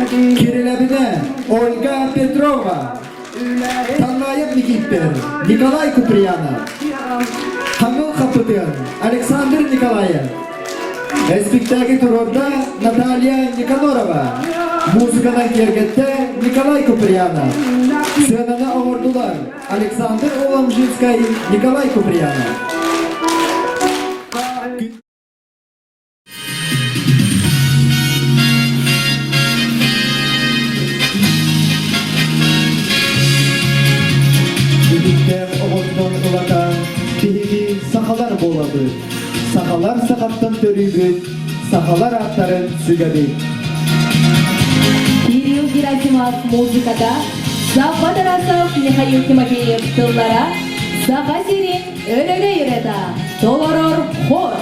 Speaker 1: Кирилэбинэ Ольга Петрова, Таннаев Никиттер, Николай Куприянов, Хаҥыл Хаппытыан, Александр Николаев, Эспиктээги туруорда Наталья Никанорова, музыканан киэргэттэ Николай Куприянов, сыананы оҥордулар Александр Уламжинскай, Николай Куприянов. Бүлүүттээх оҕоттон ылата биһиги сахалар буолабыт. Сахалар сахаттан төрүүбүт, сахалар ааттарын сүгэбит.
Speaker 2: Кирилл Герасимов музыката, Савва Тарасов, Михаил Тимофеев тыллара, Саха сирин өрөгөй ырыата, толорор хор.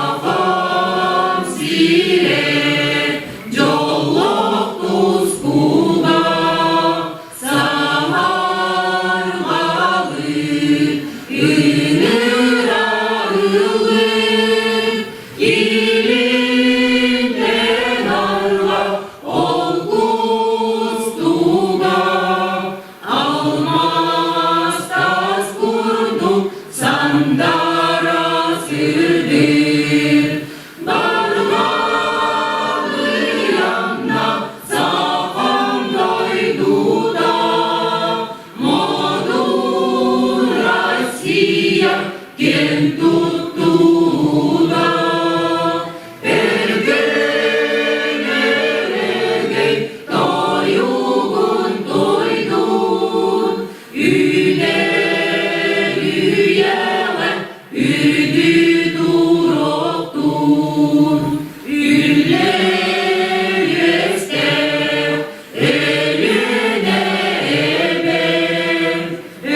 Speaker 11: Сахам сирэ дьоллоох тускуга саһарҕалыы ыҥыраллыы Илинтэн арҕаа ол кустуга алмаас таас курдук сандара сырдыыр Барҕалыйамна сахам дойдута Модун Россия киэн туттуута Өргөн өрөгөй тойугун туйдун Үүнэр үйэҕэ үрдүү туруохтун Үллэр үөстээх Өлүнэ эбэм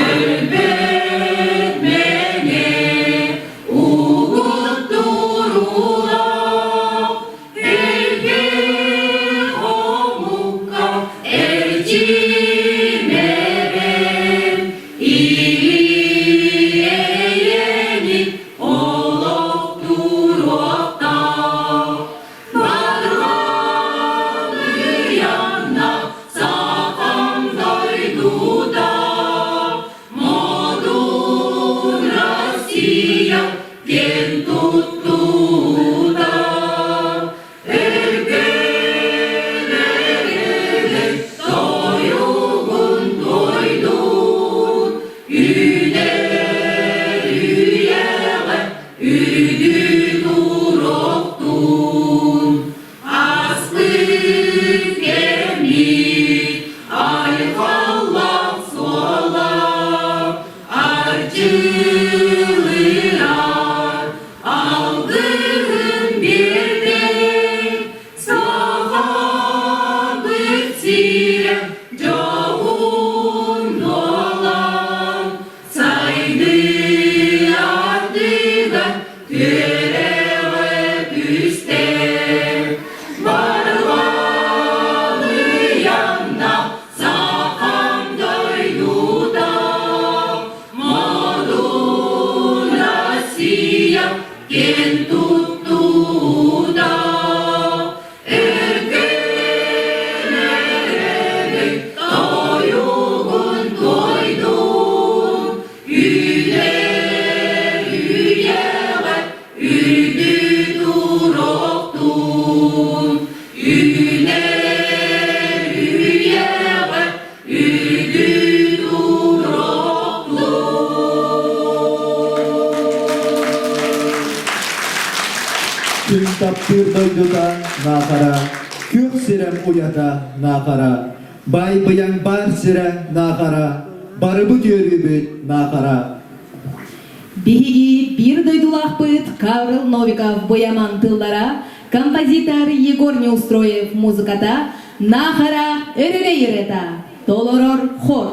Speaker 11: Өлбөт мэҥэ угуттуруулаах Элбэх омукка эрчимэбэн Или-эйэни олохтуруохтаах Барҕалыйанна сахам дойдута Модун Россия киэн туттуута Өркөн өрөгөй тойугун туойдун Үүнэр үйэҕэ үрдүү туруохтун Ааспыт кэммит айхаллаах суола Арчылыырар алгыһын биэрдэ Сахабыт сирэ дьоһун буолан сайдыы ардыгар түөрэҕэ түстэ. Барҕалыйанна сахам дойдута, Модун Россия киэн туттар.
Speaker 1: Күн таптыыр дойдута Наахара, күөх сирэм уйата Наахара, баай быйаҥ баар сирэ Наахара, барыбыт үөрүүбүт Наахара.
Speaker 2: Биһиги биир дойдулаахпыт Карл Новиков Быйаман тыллара, композитор Егор Неустроев музыката Наахара өрөгөй ырыата толорор хор.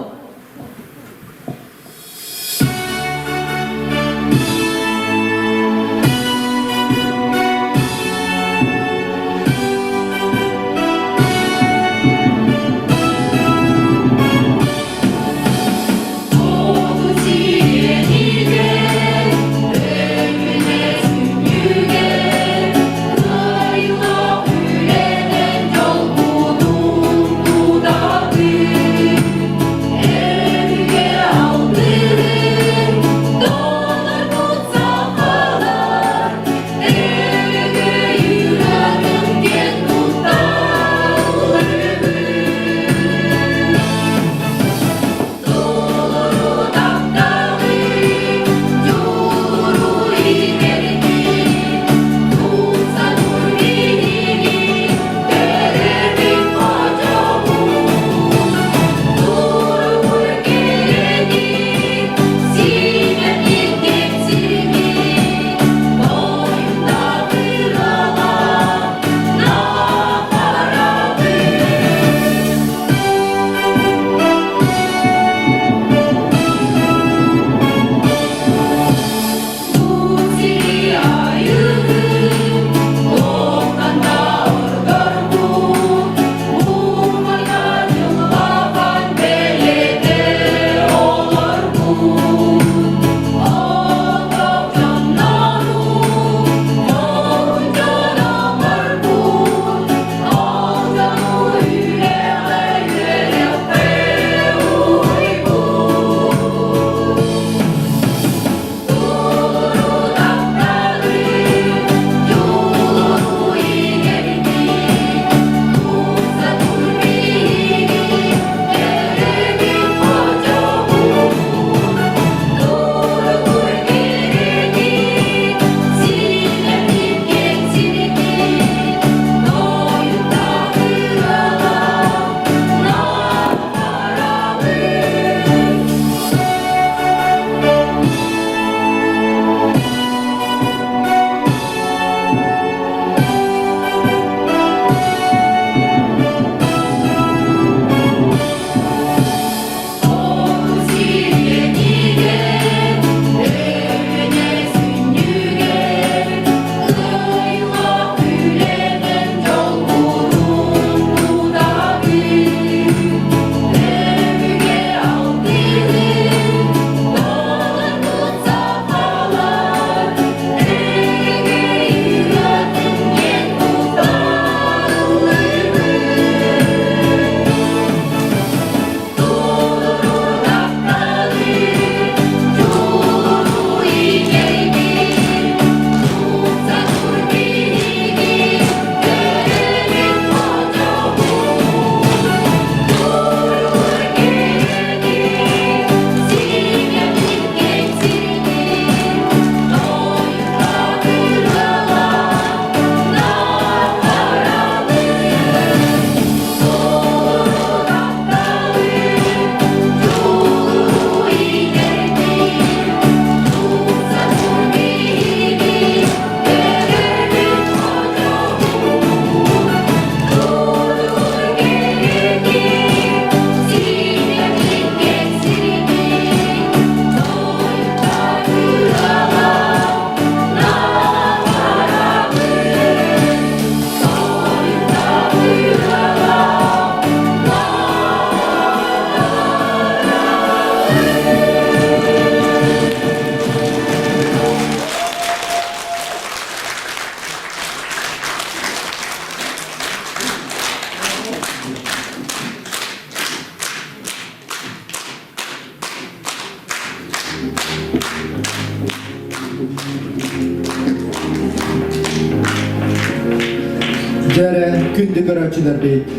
Speaker 1: Дьэрэ, күндү көрөөччүлэрбит,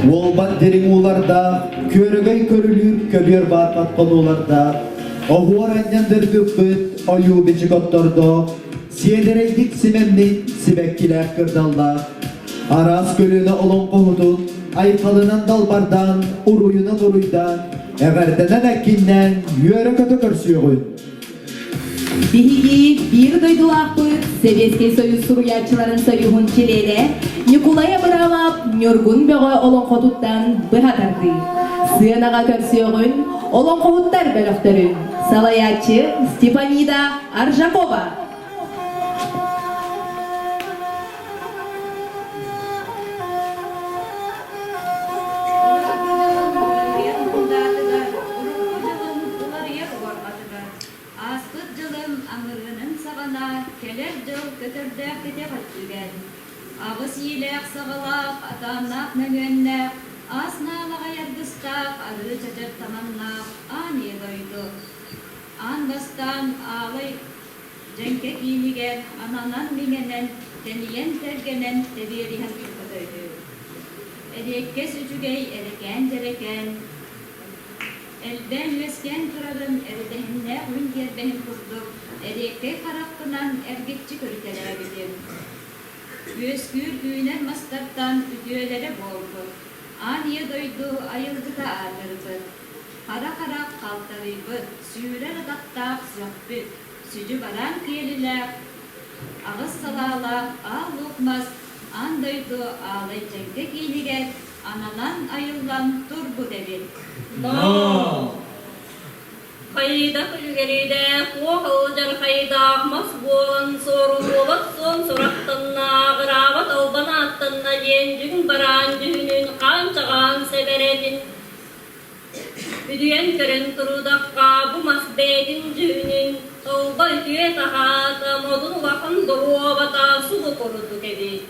Speaker 1: уолбат дириҥ уулардаах, күөрэгэй көрүлүүр көбүөр баарбат хонуулардаах, оһуор анньан дыргыппыт ойуу бичик оттордоох, сиэдэрэйдик симэммит сибэккилээх кырдаллаах, араас көлүөнэ олоҥхоһутун айхалынан далбардаан, уруйунан уруйдаан, эҕэрдэнэн эккиннээн үөрэ-көтө көрсүөҕүн.
Speaker 2: Биһиги биир дойдулаахпыт Сэбиэскэй Союз суруйааччыларын союһун чилиэнэ Ньукулай Абыраамап Ньургун Бөҕө олоҥхотуттан быһа тардыы. Сыанаҕа көрсүөҕүн олоҥхоһуттар бөлөхтөрүн салайааччы Степанида Аржакова.
Speaker 12: Ааспыт дьылым аҥырыынын саҕана кэлэр дьыл көтөрдөөх кэтэх өттүгэр аҕыс иилээх-саҕалаах, атааннаах мөҥүөннээх, аас наалаҕай аргыстаах, арыы чачар таманнаах аан ийэ дойду. Аан бастаан аалай дьэҥкэ киинигэр ананан-миҥэнэн, тэнийэн-тэлгэнэн тэбиэриһэн турбута үһү. Эриэккэс үчүгэй эрэкээн-дьэрэкээн, Элбээн үөскээн турарын эрэдэһиннээх үүн тиэрбэһин курдук эриэккэй харахпынан эргиччи көрүтэлээбитим. Үөскүүр үүнэр мастартан үтүөлэрэ буолбут, аан ийэ дойду айылгыта аатырбыт, хара харах халтарыйбыт, сүүрэр атахтаах сөхпүт, сүдьү бараан киэлилээх, аҕыс салаалаах аал луук мас аан дойду аалай дьэҥкэ киинигэр ананан айыллан турбут эбит.
Speaker 13: Но! Хайдах үлүгэридээх, туох ылдьархайдаах мас буолан суоруллубат суон сурахтанна, аҕыраабат албан ааттанна диэн дьүҥ бараан дьүһүнүн хаан-чаҕаан сэбэрэтин Үтүйэн көрөн турудахха, бу мас бэйэтин дьүһүнүн толбо үтүө таһаата, модун улахан доруобата субу курдук эбит.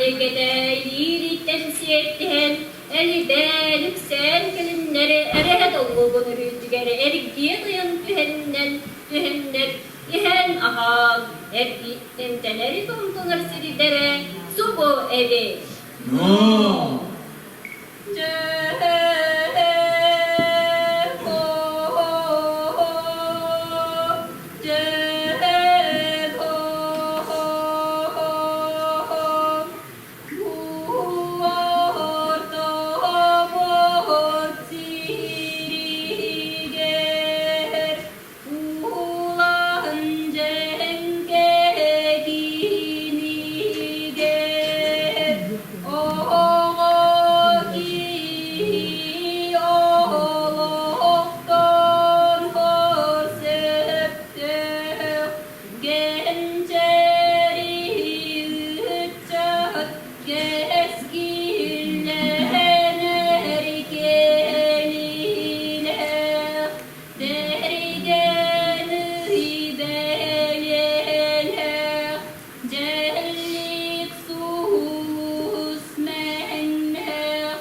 Speaker 13: эйгэтэ илиириттэн сиэттиһэн, элибээн, үксээн кэлиннэри эрэһэ долгугун үрүүтүгэр эргийэ тойон түһэннэн түһэннэр иһэн-аһаан эргиттэнтэнэри томтонор сирдэрэ субу эбит.
Speaker 11: Но!
Speaker 13: Улахан дьэҥкэ кинигэ оҕо киһи олохтон сөптөөх кэнчээри ыччат кэскиллэнэр кэлиилээх Бэригэн бэлиэлээх, дьэллик сулус мэҥнээх,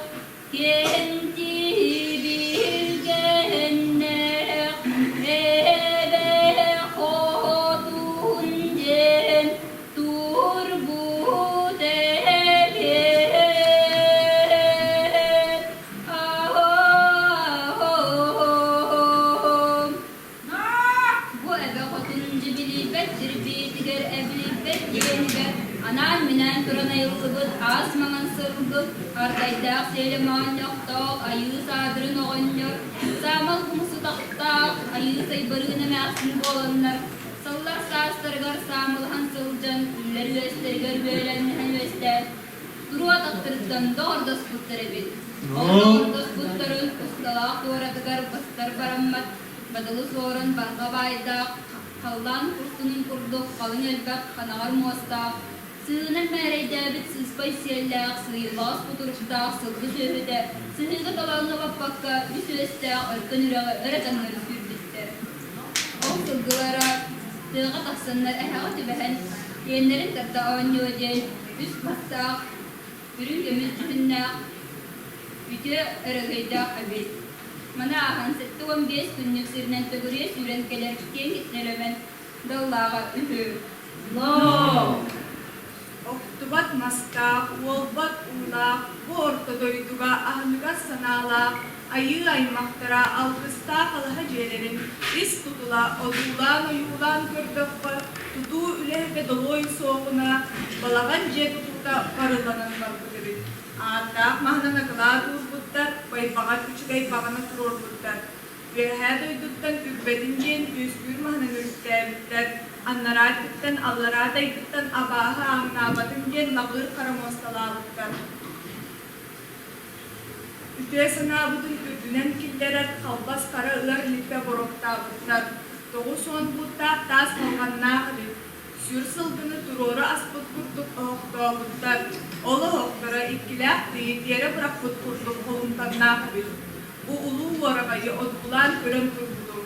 Speaker 13: кэнтии билгэннээх, эбэ хотун диэн турбут эбиэт.
Speaker 12: Бу эбэ хотун дьибилийбэт дьирбиитигэр эбилийбэт диэнигэр анаан-минээн туран айыллыбыт аас маҥан сылгы, ардайдаах сиэлэ моонньохтоох айыы саадырын оҕонньор, саамал кумус утахтаах айыы сайбарыын эмээхсин буоланнар, саллар саастарыгар саамылаһан сылдьан, үллэр үөстэригэр үөлэннэһэн үөстээн, Туруо атахтарыттан доҕордоспуттар эбит. Ол доҕордоспуттарын усталаах туоратыгар бастар бараммат, бадылы суорун барҕа баайдаах, халлаан курсунун курдук халыҥ элбэх ханаҕар муостаах, сыһыынан мээрэйдээбит сыыспай сиэллээх, сыыйыллаҕас кутуруктаах сылгы сүөһүтэ сыһыыга талааҥҥа баппакка үс үөстээх өркөн үрэҕи өрө таҥнары сүүрбүттэр. Ол сылгылара тыаҕа тахсаннар эһэҕэ түбэһэн, үөннэрин тарда оонньуо диэн үс бастаах, үрүҥ көмүс дьүһүннээх, үтүө өрөгөйдөөх эбит. Маны ааһан 75 күннүк сиринэн төгүрүйэ сүүрэн кэлэр киэҥ нэлэмэн даллааҕа үһү.
Speaker 6: Но! Охтубат мастаах, уолбат уулаах, бу орто дойдуга аһыныгас санаалаах айыы аймахтара алгыстаах алаһа дьиэлэрин ис тутула одуулаан-ойуулаан көрдөххө, тутуу үлэһитэ долуой суоҕуна балаҕан дьиэ тутуута барылланан барбыт эбит. Ааттаах маһынан акылаат уурбуттар, байбаҕар үчүгэй баҕана туруорбуттар. Үөһээ дойдуттан үрбэтин диэн үөскүүр маһынан үрүктээбиттэр, анараа өттүттэн аллараа дайдыттан абааһы ааҥнаабатын диэн лаҕыыр хара муосталаабыттар. Үтүө санаабытын үрдүнэн киллэрэр халбас хара ыар липпэ боруоктаабыттар. 90 бууттаах таас халҕаннаах эбит. Сүр сылгыны туруору аспыт курдук оһохтообуттар. Ол оһохторо иккилээх тыйы тиэрэ бырахпыт курдук холумтаннаах эбит. Бу улуу уораҕайы одуулаан көрөн турбутум.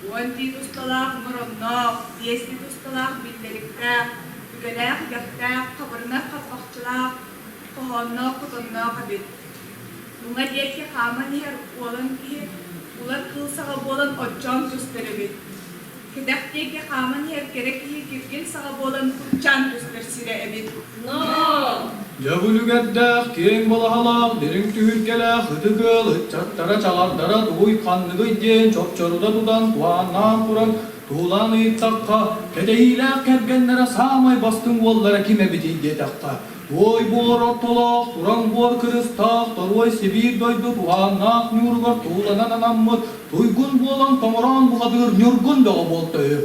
Speaker 6: Уон тиит усталаах моронноох, биэс тиит усталаах биллэриктээх, үгэлээх үгэхтээх, хабырынар хаппахчылаах, хоһоонноох хотонноох эбит. Уҥа диэки хааман иһэр уолан киһи улар кыыл саҕа буолан оччоон түстэр эбит. Кэтэх диэки хааман иһэр кэрэ киһи киргил саҕа буолан куччаан түстэр сирэ эбит.
Speaker 13: Но!
Speaker 14: Дьэ үлүгэрдээх, киэҥ балаһалаах, дириҥ түһүлгэлээх ытык ыал ыччаттара чаҕардара тугуй ханныгый диэн чопчорута тутан туһааннаан туран туһулаан ыйыттахха, кэтэһиилээх кэргэннэрэ саамай бастыҥ уоллара ким эбитий диэтэххэ, Туой буор ортолоох, тураҥ буор кырыстаах, торуой Сибиир дойду туһааннаах ньууругар тууланан анаммыт туйгун буолан тоҥороон бухатыыр ньургун бөҕө буолта үһү.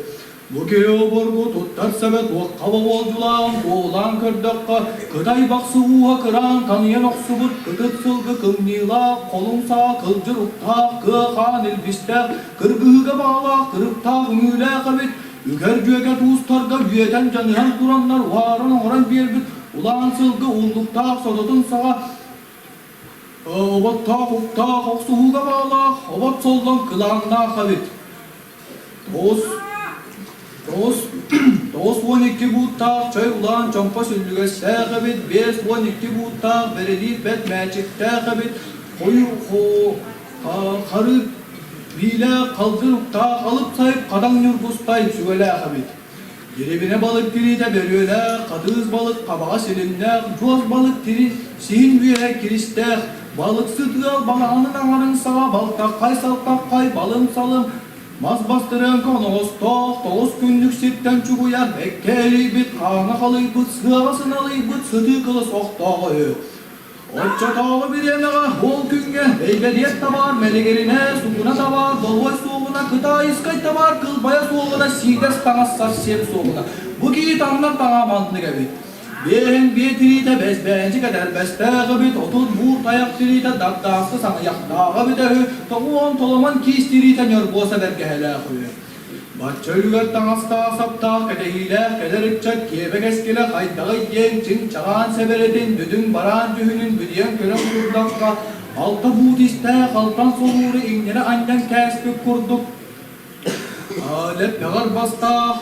Speaker 14: Бу киһи обургу туттар сэбэ туохха боҕуолдьулаан туолаан көрдөххө, Кытай бахсы ууһа кыраан таныйан охсубут кытыт сылгы кымньыылаах, холуҥ саа кылдьыр уктаах, кыа хаан илбистээх, кыргыһыыга баҕалаах кырыктаах үҥүүлээх эбит, Үгэр дьүөгэ туустарга үөтэн дьаныһан тураннар уһааран оҥорон биэрбит улаан сылгы уллуктаах сототун саҕа оботтоох уктаах охсуһууга баалаах обот соллон кылааннаах эбит. Тоҕус, тоҕус. 92 бууттаах чой улаан чомпо сүллүгэстээх эбит, 52 бууттаах бэрилиир бэт мээчиктээх эбит, хойуу хары биилээх халгын уктаах алып сайып хадаҥ ньургустай сүгэлээх эбит. Дирибинэ балык тириитэ бөрүөлээх, хатыыс балык хабаҕа силимнээх, дьуос балык тири сиһин үөһэ киристээх, балыксыт ыал балаҕанын аҥарын саҕа балтаххай-салтаххай балым-салым, мас бастырыаҥка оноҕостоох, тоҕус күннүк сиртэн чугуйар, эккэ эрийбит, хааҥа халыйбыт, сыаҕа сыналыйбыт сытыы кылыс охтооҕо үһү. Оччотооҕу бириэмэҕэ ол күҥҥэ бэйбэриэт табаар мэлигиринэ, сукуна табаар долуой суоҕуна, кытаайыскай табаар кылбайа суоҕуна, сиидэс таҥас сарсиэм суоҕуна. Бу киһи таҥнар таҥаа маннык эбит. Биэһин биэ тириитэ бэс-бээнчик этэрбэстээх эбит, 30 буур тайах тириитэ дагдаахсы саҥыйахтаах эбитэ үһү, тоҕуон толомон киис тириитэ ньоргуоса бэргэһэлээх үһү. Бачча үлүгэр таҥастаах-саптаах кэтэһиилээх кэлэр ыччат киэбэ кэскилэ хайдаҕый диэн чыҥ-чаҕаан сэбэрэтин бүтүн бараан дьүһүнүн бүдүйэн көрөн турдахха, алта буут истээх алтан солууру иҥнэри анньан кээспит курдук лэппэҕэр бастаах,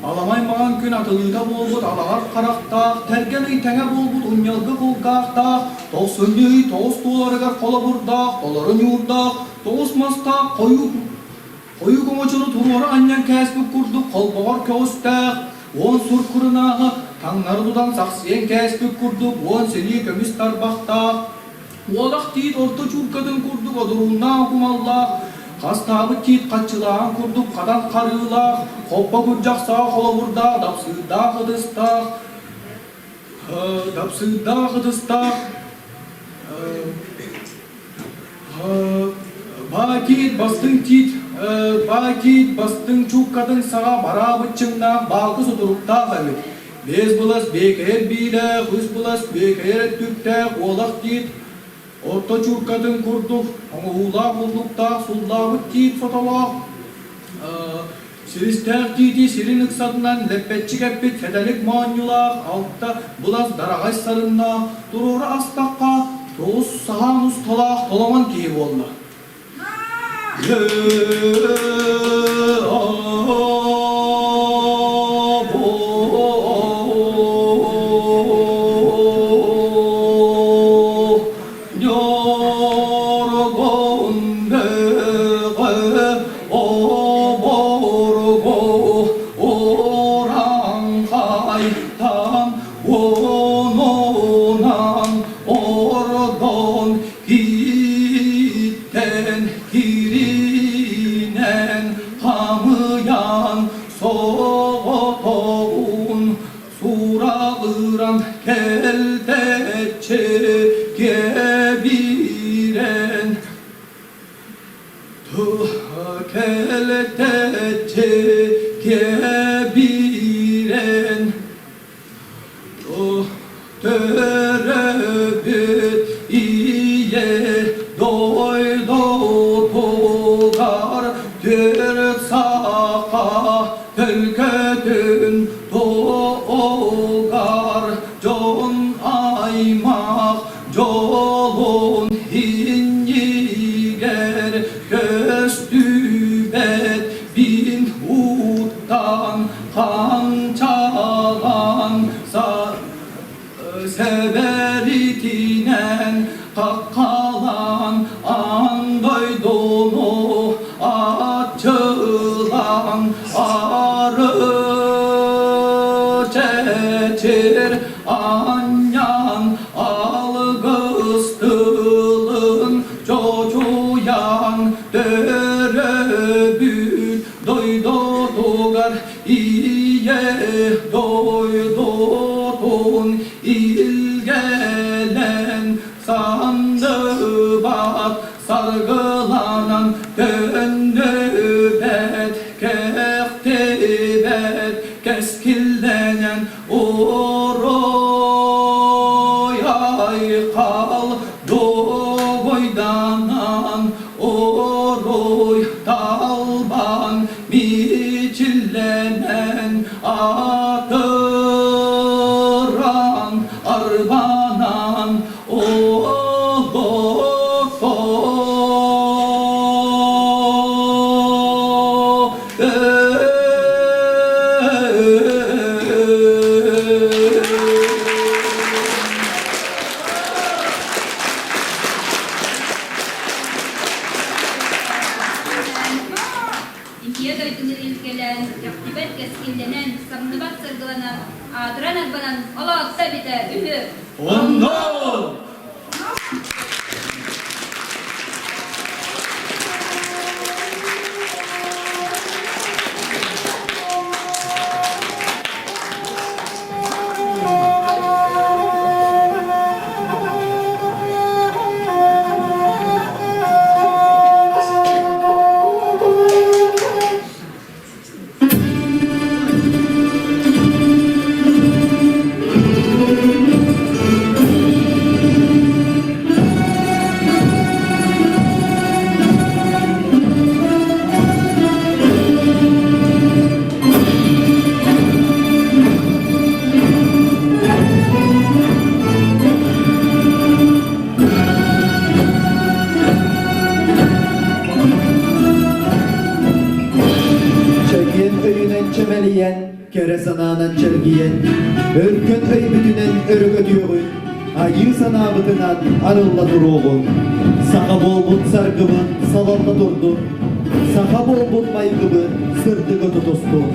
Speaker 14: аламай маҥан күн атылыыта буолбут алаҕар харахтаах, тэргэн ый тэҥэ буолбут унньалгы кулгаахтаах, тохсунньу ый тоҕус туоларыгар холобурдаах, толору ньуурдаах, тоҕус мастаах хойуу Хойуу оҥочону туруора анньан кээспит курдук холбоҕор көҕүстээх, уон сур курунааҕы таҥнары тутан сахсыйан кээспит курдук уон сэлии көмүс тарбахтаах, уолах тиит орто чууркатын курдук одурууннаах кумаллаах, хастаабыт тиит хаччылааҕын курдук хатан харыылаах, хоппо күрдьэх саҕа холобурдаах, дапсыырдаах ытыстаах, дапсыырдаах ытыстаах, Баа тиит, бастыҥ тиит, баа тиит бастыҥ чууккатын саҕа бараабыт чыҥнаах баалкы сутуруктаах эбит. Биэс былас биэкэйэр биилээх, үс былас биэкэйэр өттүктээх уолах тиит орто чууркатын курдук оҥоһуулаах уллуктаах суллаабыт тиит сотолоох Силистээх тиити сирин ыксатынан лэппэччи кэппит сэтэлик моонньулаах, алта былас дараҕай сарыннаах, туруору астахха тоҕус саһаан усталаах толомон киһи буолла. Оборго ураңхайтан онунан ордон киттен киринен хамыйан соҕотоҕун сураҕыран кэлтэччи кэбирэн Кэлтэччи кэбирэн төрөөбүт ийэ дойдутугар түөрт саха төлкөтүн туһугар дьон аймах дьолун иннигэр көстүбэт бин уттан ханчалан сэбэритинэн хаххалаан аан дойдуну аччылаан ары чэчир анньан алгыс тылын чочуйан төрөөбүт дойдутугар ийэ дойдутун илгэлэн сандыбат саргыланан төннүбэт кэхтибэт кэскиллэнэн Уруй айхал дугуйданан, уруй талбан мичиллэнэн, атыран арбанан олохто.
Speaker 12: Ийэ дойдуну илгэлээн, кэхтибэт кэскиллэнэн, самныбат саргыланан, аатыран-арбанан олоотто эбитэ үһү.
Speaker 14: Онно!
Speaker 1: Чэгиэн өйүнэн чэмэлийэн, кэрэ санаанан чэлгийэн, өркөн өйбүтүнэн өрөгөтүөҕүн, айыы санаабытынан арылла туруоҕун. Саха буолбут саргыбын салалла турдун, саха буолбут майгыбын сырдыгы тутустун.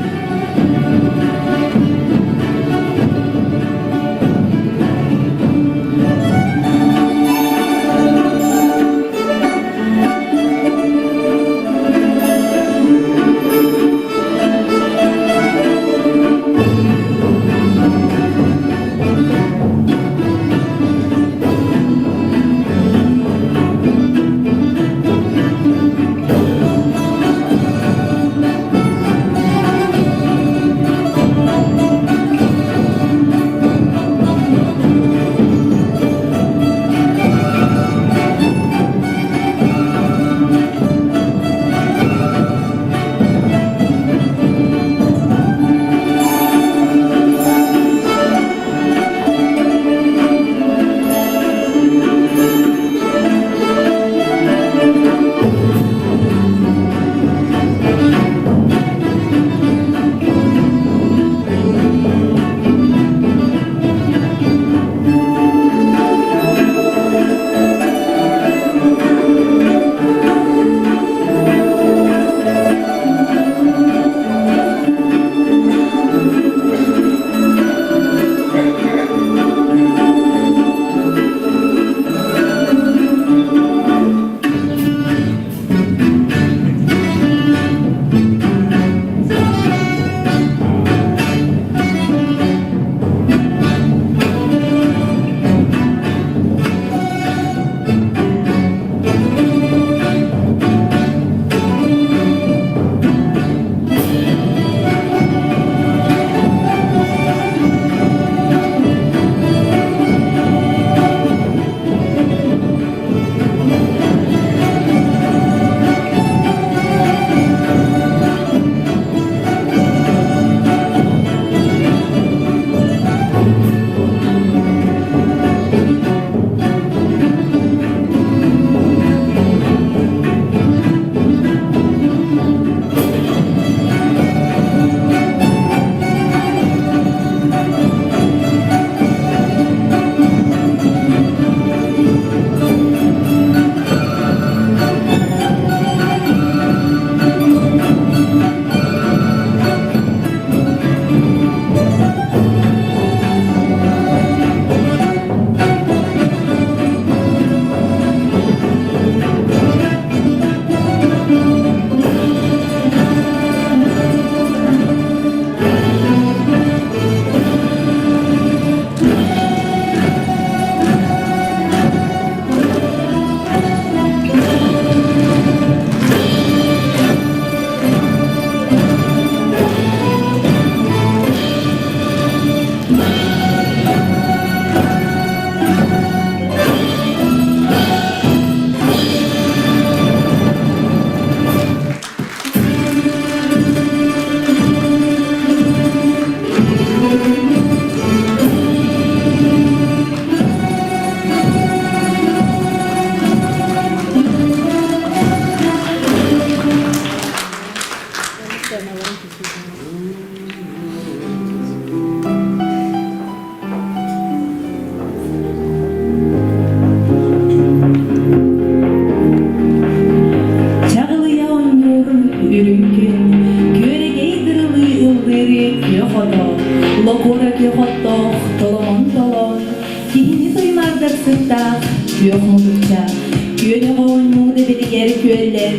Speaker 2: Күөнэх оонньуу дэбилигэр күөллэр,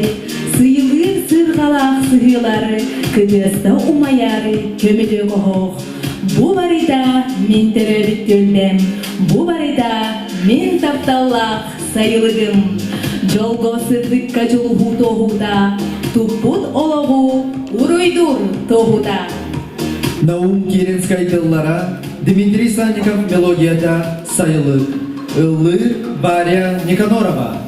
Speaker 2: сыйылыыр сыырҕалаах сыһыылар, кытыаста умайар көмүтүк оһох. Бу барыта мин төрөөбүт түөлбэм, бу барыта мин тапталлаах сайылыгым. Дьолго сырдыкка дьулуһуу туоһута, туппут олоҕу уруйдуур туоһута.
Speaker 1: Наум Киринскай тыллара, Дмитрий Санников мелодията «Сайылык». Ыллыыр Варя Никанорова.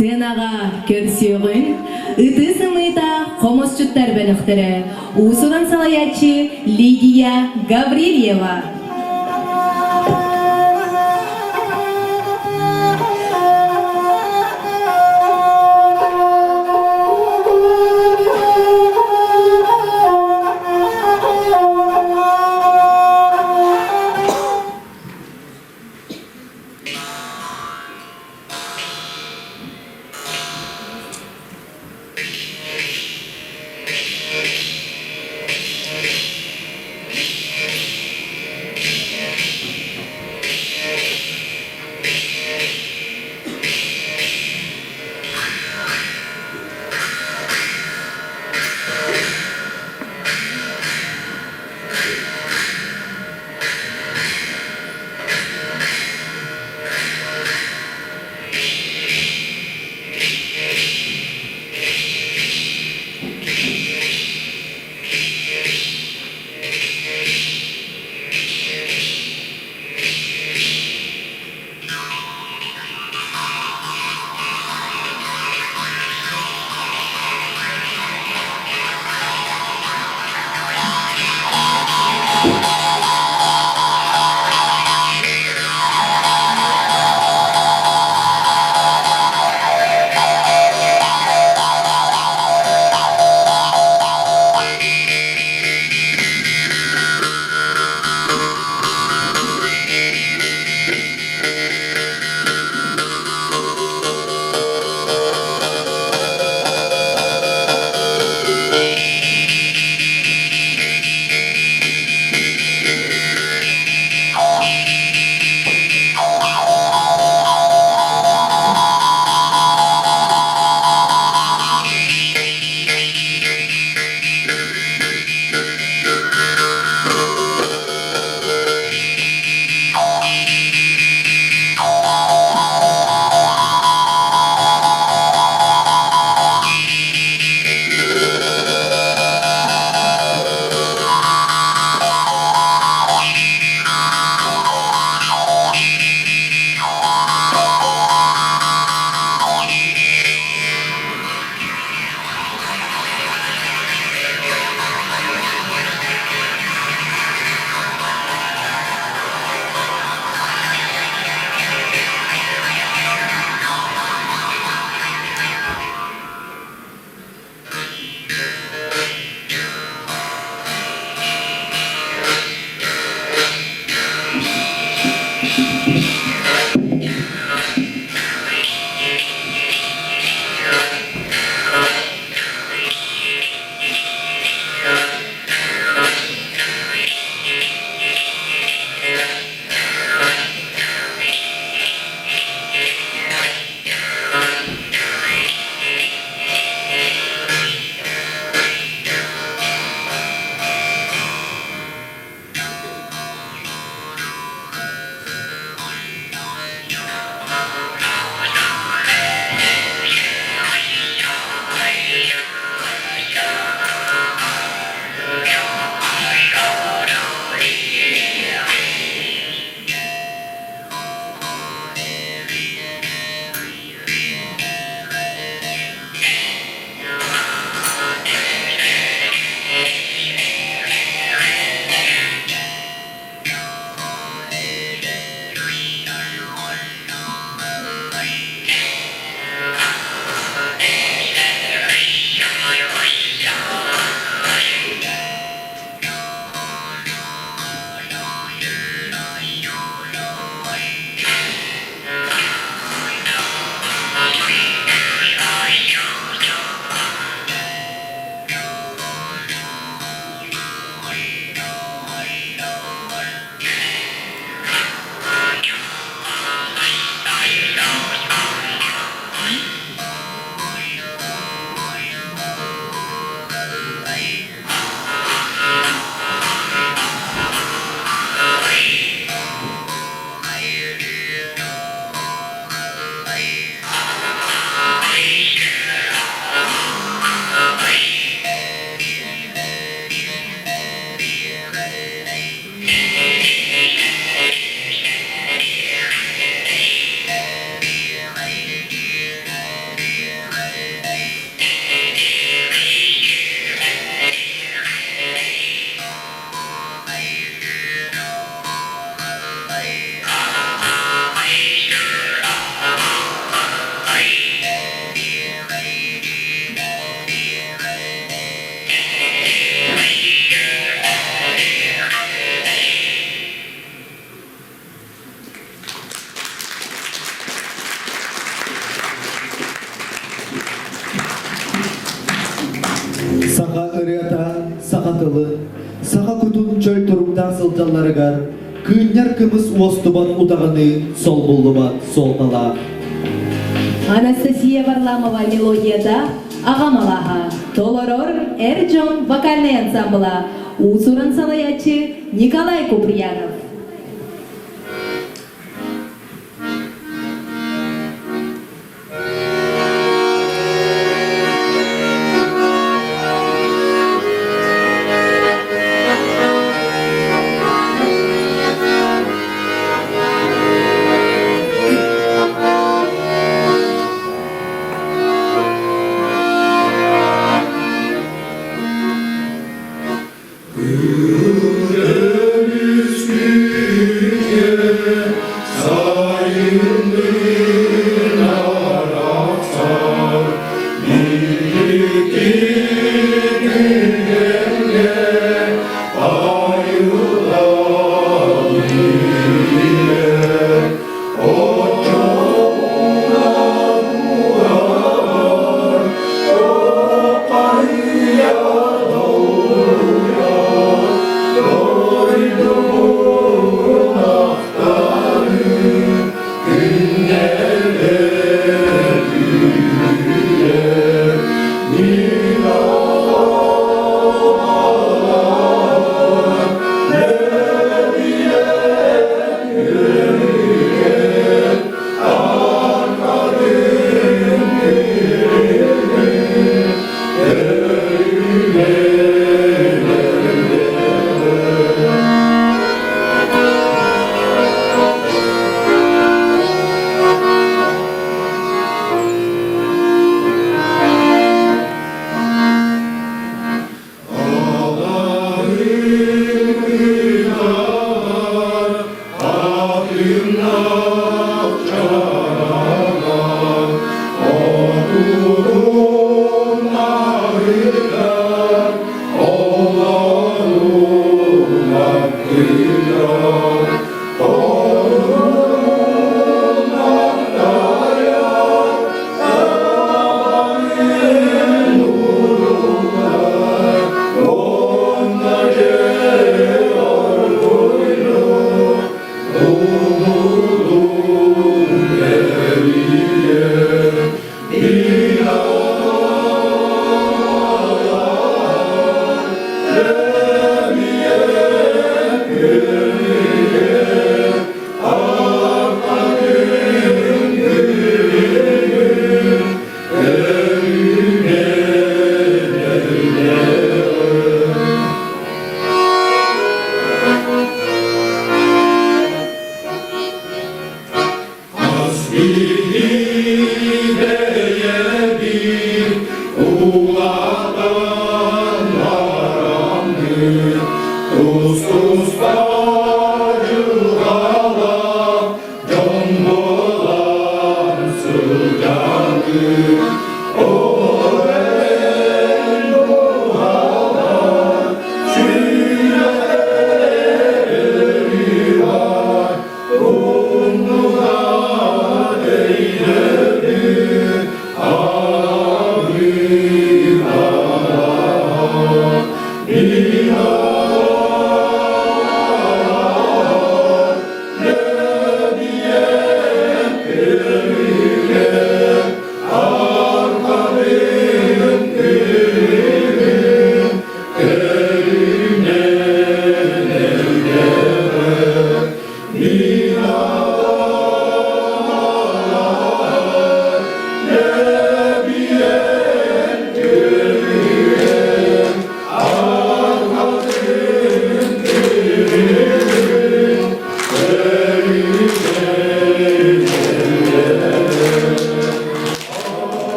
Speaker 2: Сценаҕа көрсүөҕүн ытыс ымыыта хомусчуттар бөлөхтөрө уусуран салайааччы Лидия Гаврильева.
Speaker 1: ырыата саха тылын, саха кутун чөл туруктаах сылдьалларыгар кыынньар кымыс уостубат утаҕыныы солбуллубат суолталаах.
Speaker 2: Анастасия Варламова мелодията «Аҕам алааһа» толорор эр дьон вокальнай ансамбла уус-уран салайааччы Николай Куприянов.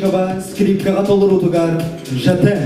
Speaker 1: Решетникова скрипкаҕа толоруутугар «Жатен».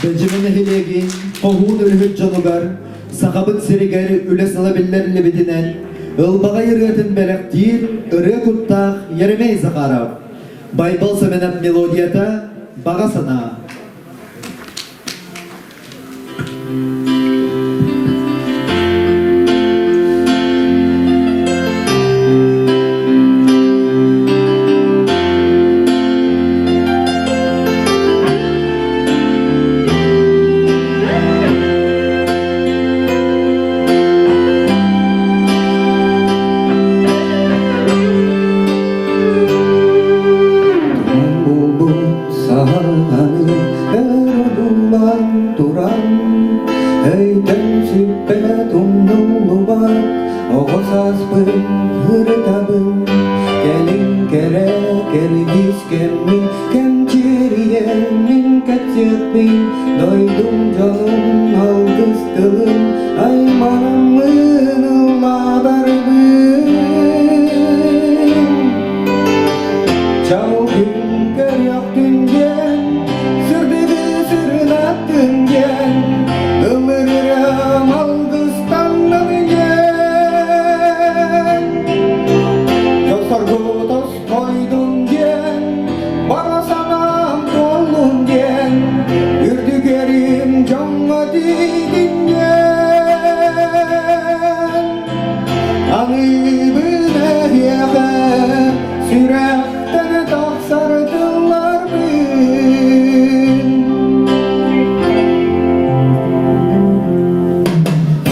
Speaker 1: Бэдьимэ нэһилиэгин хоһуун үлэһит дьонугар Сахабыт сиригэр үлэ сыла биллэриллибитинэн ылбаҕай ырыатын бэлэхтиир ырыа куттаах Еремей Захаров. Байбал Сэмэнэп мелодията «Баҕа санаа».
Speaker 15: Сүппэт умнуллубат оҕо сааспын ырытабын Кэлин кэрэ кэрдиис кэммин кэмчиэрийэммин кэпсиэхпин Дойдум дьонун алгыс тылын айманаммын ыллаатарбын Чал күн көрүөхтүн диэн сырдыгы сырдаттын диэн ыллырырам алгыстаннын диэн Дьол-соргу тосхойдун диэн баҕа санаам туоллун диэн үрдүгэрим дьоҥҥо тиийдин диэн Аныыбын эһиэхэ сүрэхтэн тахсар тылларбын.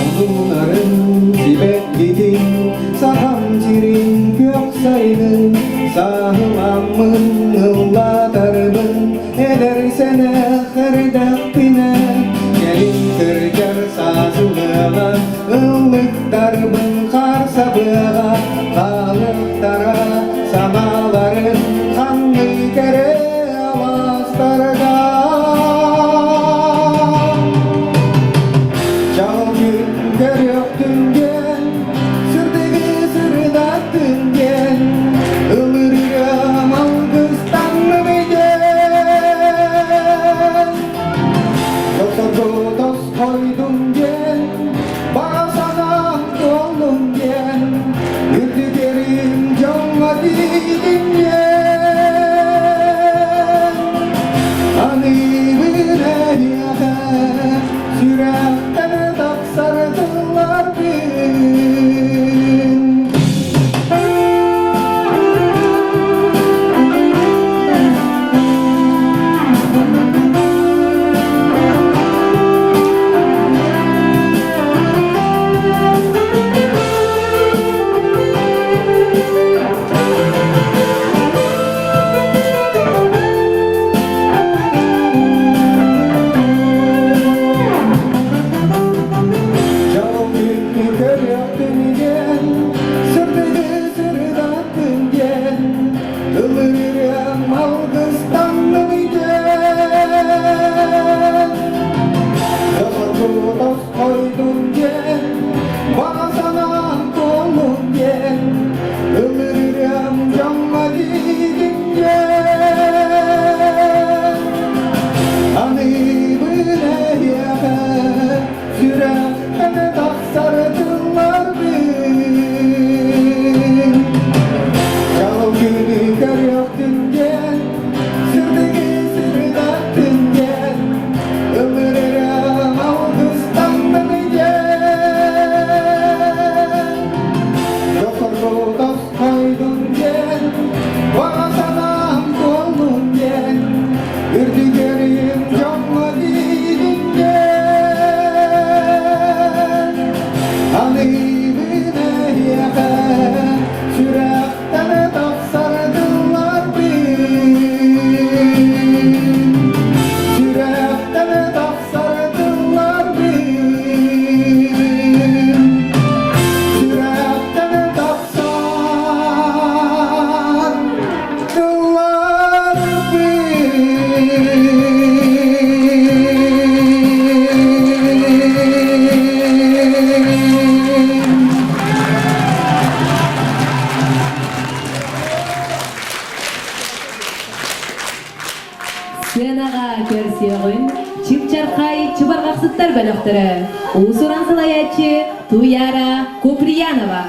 Speaker 15: Одунарын сибэккитин, сахам сирин күөх сайынын, сааһыламмын ыллатарбын, эдэр сэнэх эрдэхпинэ, кэлин кырдьар саасылыаҕа, ыллыктарбын харсабыаҕа, хаалыктара санааларын ханнык эрэ алаастарга. Чалгын көрүөхтүн диэн, сырдыгы сырдаттын диэн, ылырыам алгыстанным диэн. Тосхойдун диэн, баҕа санаам туоллун диэн, үрдүгэрим дьоҥҥо тиийдин диэн. Аныыбын эһиэхэ сүрэхтэн тахсар тылларбын. Дьол күнү көрүөхтүн диэн, сырдыгы сырдаттын диэн, ылырыам алгыстанным диэн. Доҕоргу тосхойдун диэн, баҕа санаам туоллун диэн, ылырыам дьоҥҥо тиийдин диэн. Аныыбын эһиэхэ сүрэхтэн тахсар тылларбын. Дьол күнү көрүөхтүн диэн, сырдыгы сырдаттын диэн, ылырырам алгыстаннын диэн. Дьолго тосхойдун диэн, баҕа санаам туоллун диэн, үрдүгэрим дьоҥҥо тиийдин диэн. Аныыбын эһиэхэ сүрэхтэн тахсар тылларбын. Сүрэхтэн тахсар тылларбын. Сүрэхтэн тахсар тылларбын.
Speaker 2: Сценаҕа көрсүөҕүн Чыпчархай чыбарҕахсыттар бөлөхтөрө, уус-уран салайааччы Туяра Куприянова.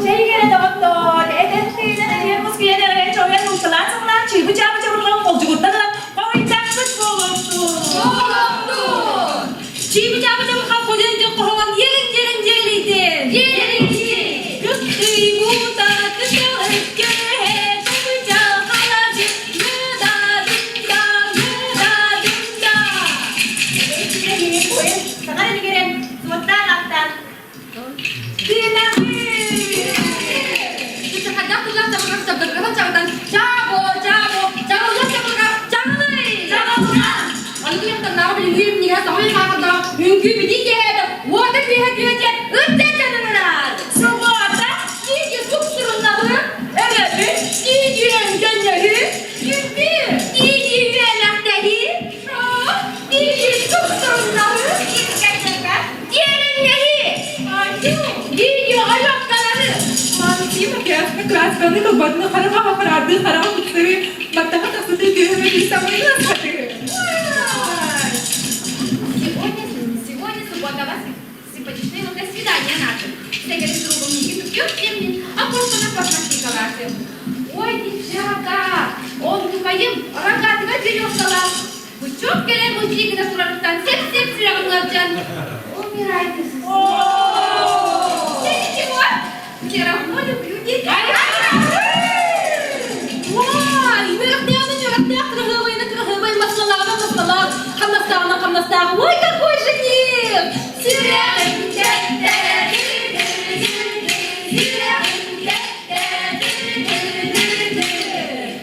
Speaker 6: Чэйгэрэ доҕоттоор, этэн тыынан эриэн мускуйан эҕэрэ чоҕуйан нууччалаан саҕалаан чыыбы-чаабы чабырҕаҕын холдьугуттан ылан хоһуйдаахпыт буолуохтун!
Speaker 11: Буолуохтун! Чыыбы-чаабы чабырҕаҕ ходьон дьон хоһоҕон иэрин-иэрин дьиэлийтин! Иэрин-иэрин! Кыттыйбыта кытыл өскөһө чабыча халадьы мыдары! Кырганы кылбатыны хара хаба хараардыы хараҕа куттары баттаха тахсытыы түһүмэ самыйы асхатыы.
Speaker 12: Сегодня, сегодня суббота вас симпатичный до свидания нашим. Всяким другом не пьет а просто на посмотри Ой, девчата, он тукайым рогатыга березкала. Бычок кэлэн мультигына турарыттан сеп-сеп сүрэҕим ыалдьан умирайте. Да ничего, все равно люблю детей. Ой, үөрэхтээҕинэн үөрэхтээх, кыраһыабайынан кыраһыабай, маслалааҕынан маслалаах, хамнастааҕынан хамнастаах. Ой, какой жених! Сүрэҕим тэптэ, сүрэҕим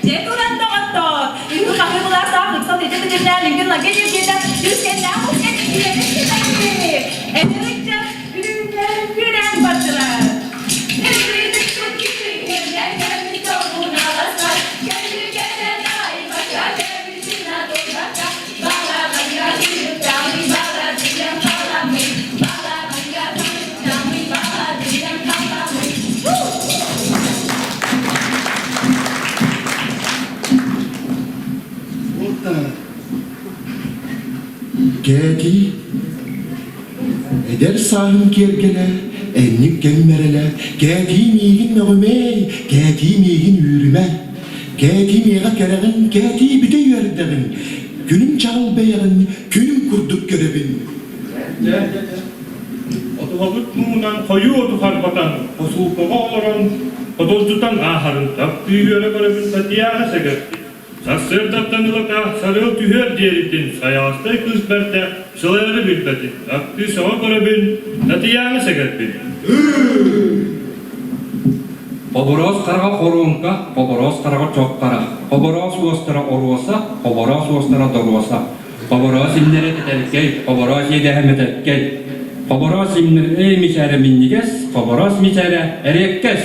Speaker 6: Дьэ туран доҕоттоор, үһү хаһыы былаастаах ыксал ити титирдээн лиҥкир-лаҥкыр дьиргиэтэ үскэннээх мускэн үөрэн ситэрдии. Эдэр ыччат үүнэн бардылар.
Speaker 16: Кээтии, эдэр сааһым киэргэлэ, энньик кэммэрэлэ, кээтии миигин мөҕүмээй, кээтии миигин үүрүмэ. Кээтии миэхэ кэрэҕин, кээтии бүтэ үөрдэҕин, күнүм чаҕыл бэйэҕин, күнүм курдук көрөбүн.
Speaker 17: Дьэ, отуһабыт муҥунан хойуу оту харбатан, хосуулкаҕа олорон, хотолдьутан ааһарын таптыы үөрэ көрөбүн Татьяна сэгэртик. Сарсыардаттан ылата сарыал түһүөр диэритин сайаҕастай кыыс бэртэ сылайары билбэтин таптыы сөҕө көрөбүн Татьяна сэгэрбин.
Speaker 3: Хобороос хараҕа хоруоҥка, хобороос хараҕа чох хара, хобороос уостара оруоса, хобороос уостара доруоса, хобороос имнэрэ тэтэркэй, хобороос иэдэһэ мэтэркэй, хобороос имнэрэ мичээрэ минньигэс, хобороос мичээрэ эриэккэс.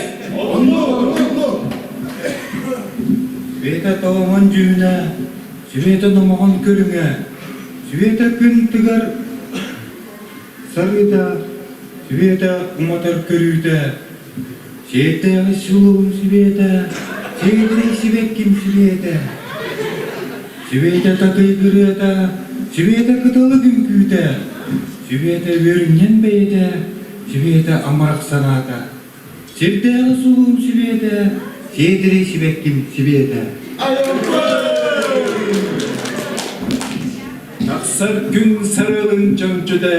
Speaker 18: Света тоҕоҥон дьүһүнэ, Света номоҕон көрүҥэ, Света күн тыгар сарыыта, Света уматар көрүүтэ, Сиэтээҕи сулуһум Сибиэтэ, сиэдэрэй сибэкким Сибиэтэ, Сибиэтэ татый кырыата, Сибиэтэ кыталык үҥкүүтэ, Сибиэтэ үөрүнньэн бэйэтэ, Сибиэтэ амарах санаата, Сирдээҕи сулуһум Сибиэтэ, сиэдэрэй сибэкким Сибиэтэ. Тахсар күн сарыалын чөмчөтө,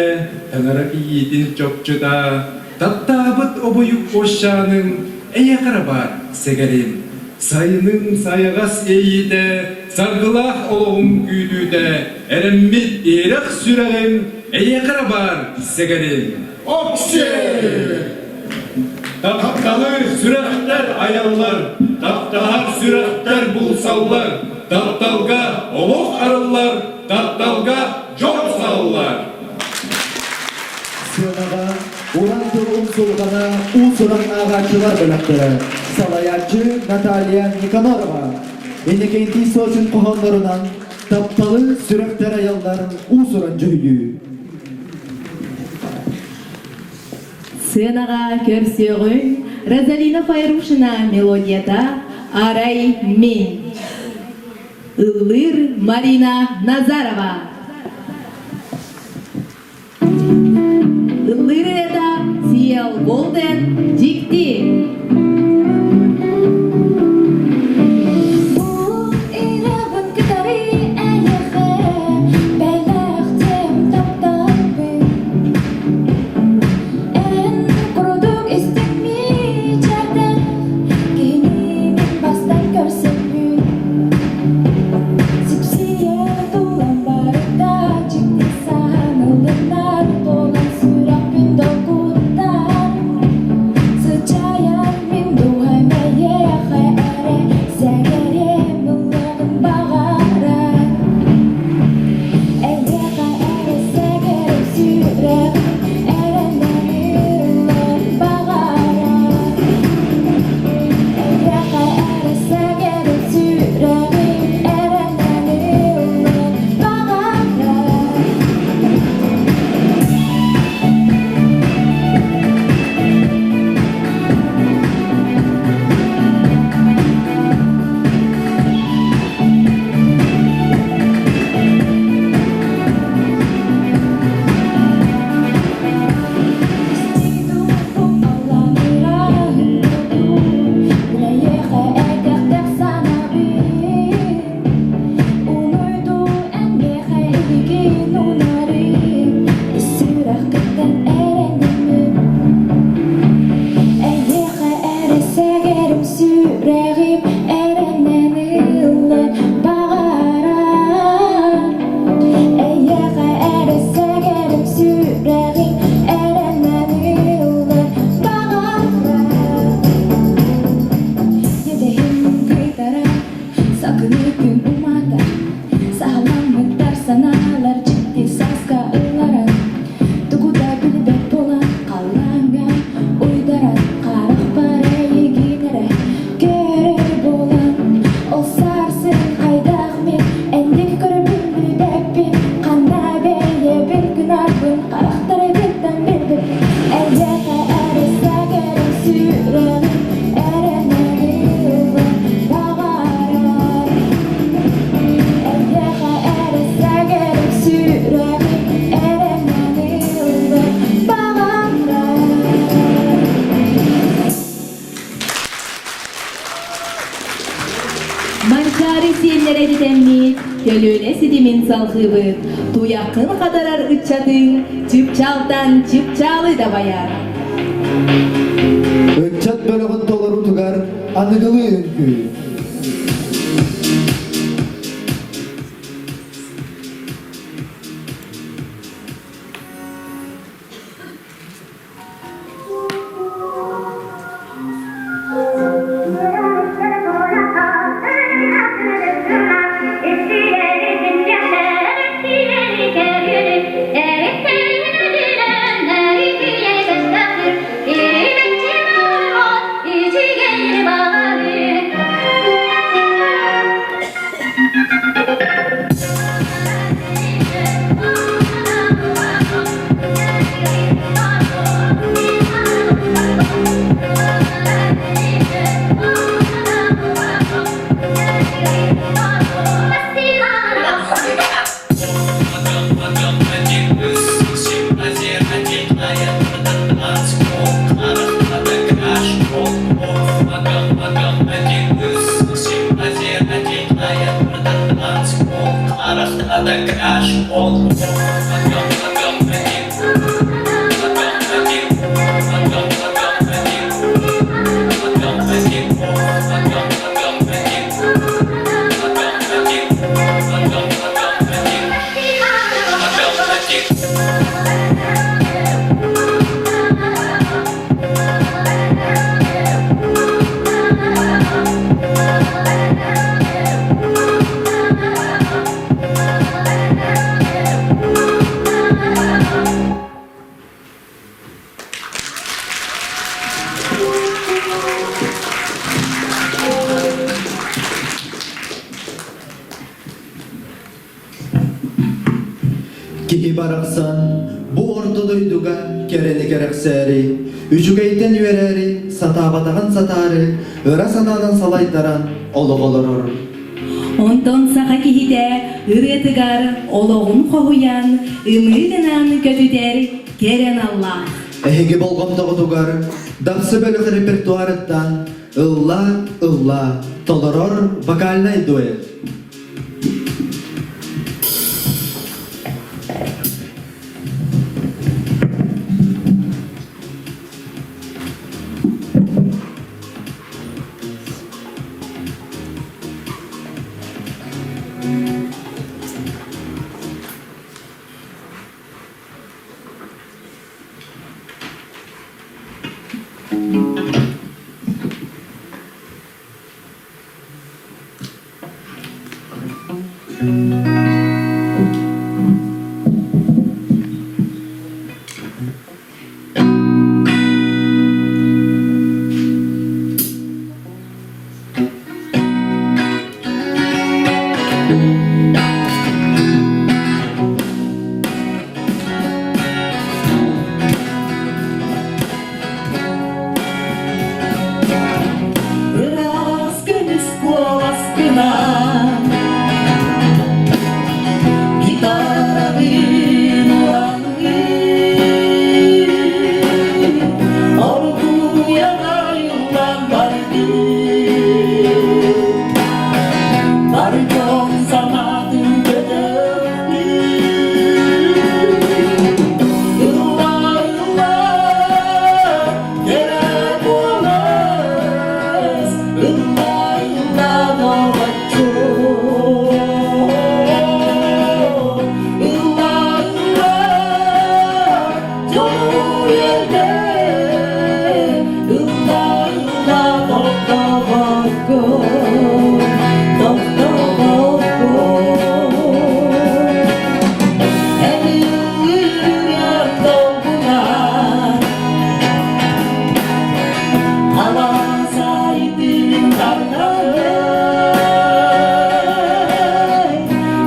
Speaker 18: таҥара кийиитин чопчута, Таптаабыт обуйук Ощааным, эйиэхэ эрэ баар сэгэрим. Сайыным сайаҕас иэйиитэ, саргылаах олоҕум күүтүүтэ, эрэммит иһирэх сүрэҕим, эйиэхэ эрэ баар сэгэрим.
Speaker 17: Окси! Тапталы сүрэхтэр айаллар, таптаһар сүрэхтэр булсаллар, тапталга олох арыллар, тапталга дьол саллар.
Speaker 1: Сыанаҕа уран тыл умсулҕана уус-уран ааҕааччылар бөлөхтөрө, салайааччы Наталья Никанорова, Иннокентий Сосин хоһооннорунан «Тапталы сүрэхтэр айаллар» уус-уран дьүһүйүү.
Speaker 2: Сыанаҕа көрсүөҕүҥ Розалина Файрушина мелодията «Арай мин». Ыллыыр Марина Назарова. Ыллыыр ырыата Сиэл Голден Дьикти.
Speaker 19: Ирабын кытары эйиэхэ бэлэхтиэм тапталбын Эн курдук истиҥ мичээрдэн киһини мин бастан көрсөммүн Сипсийэ тулам барыта дьикти саһан ылынар туолан сүрэхпин долгутар Сыччайар мин.
Speaker 2: Манчаары сиэннэрэ дэтэммит, көлүөнэ ситимин салҕыыбыт, туйаххын хатарар ыччатыҥ чыпчаалтан чыпчаалы дабайар.
Speaker 1: Ыччат бөлөҕүн толоруутугар аныгылыы үҥкүү. Киһи барахсан бу орто дойдуга кэрэни кэрэхсээри, үчүгэйтэн үөрээри, сатаабатаҕын сатаары, ыра санаанан салайтаран олох олорор.
Speaker 2: Онтон саха киһитэ ырыатыгар олоҕун хоһуйан, ымыы гынан көтүтэр кэрэ аналлаах.
Speaker 1: Эһиги болҕомтоҕутугар Дапсы бөлөх репертуарыттан Ылла, ылла, толорор вокальнай дуэт.
Speaker 15: Ыраас көмүс куоласкынан гитарабын ураныы оргууйан айыллан бардыы бар дьон санаатын көтөхтүү ылла ылла кэрэ буолас ылла ылла доҕоччуок ылла ылла дьолу ылла ылла тохтобокко тохтобокко эн ыллыыр долгунар Алаас айдын тарнай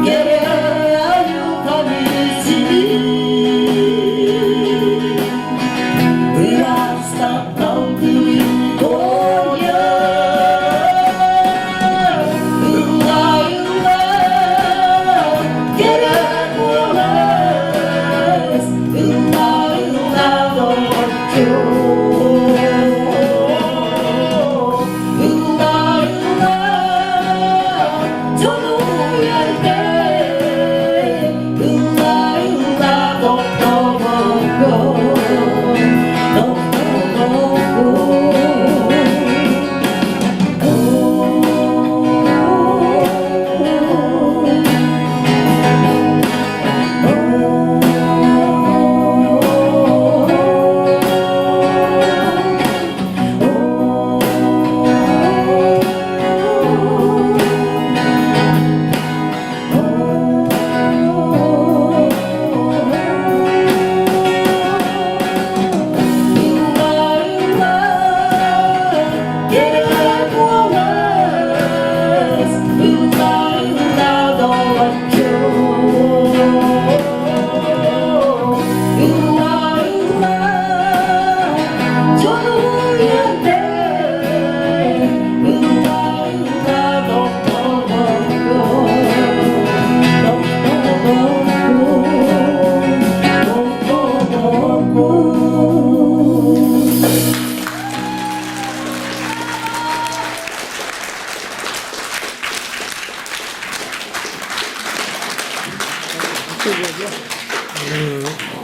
Speaker 15: кэрэ айылҕаны симиир ыраас таптал тылын туойар ыллаа ыллаа кэрэ куолас ыллаа ыллаа доҕоччуок ыллаа ыллаа.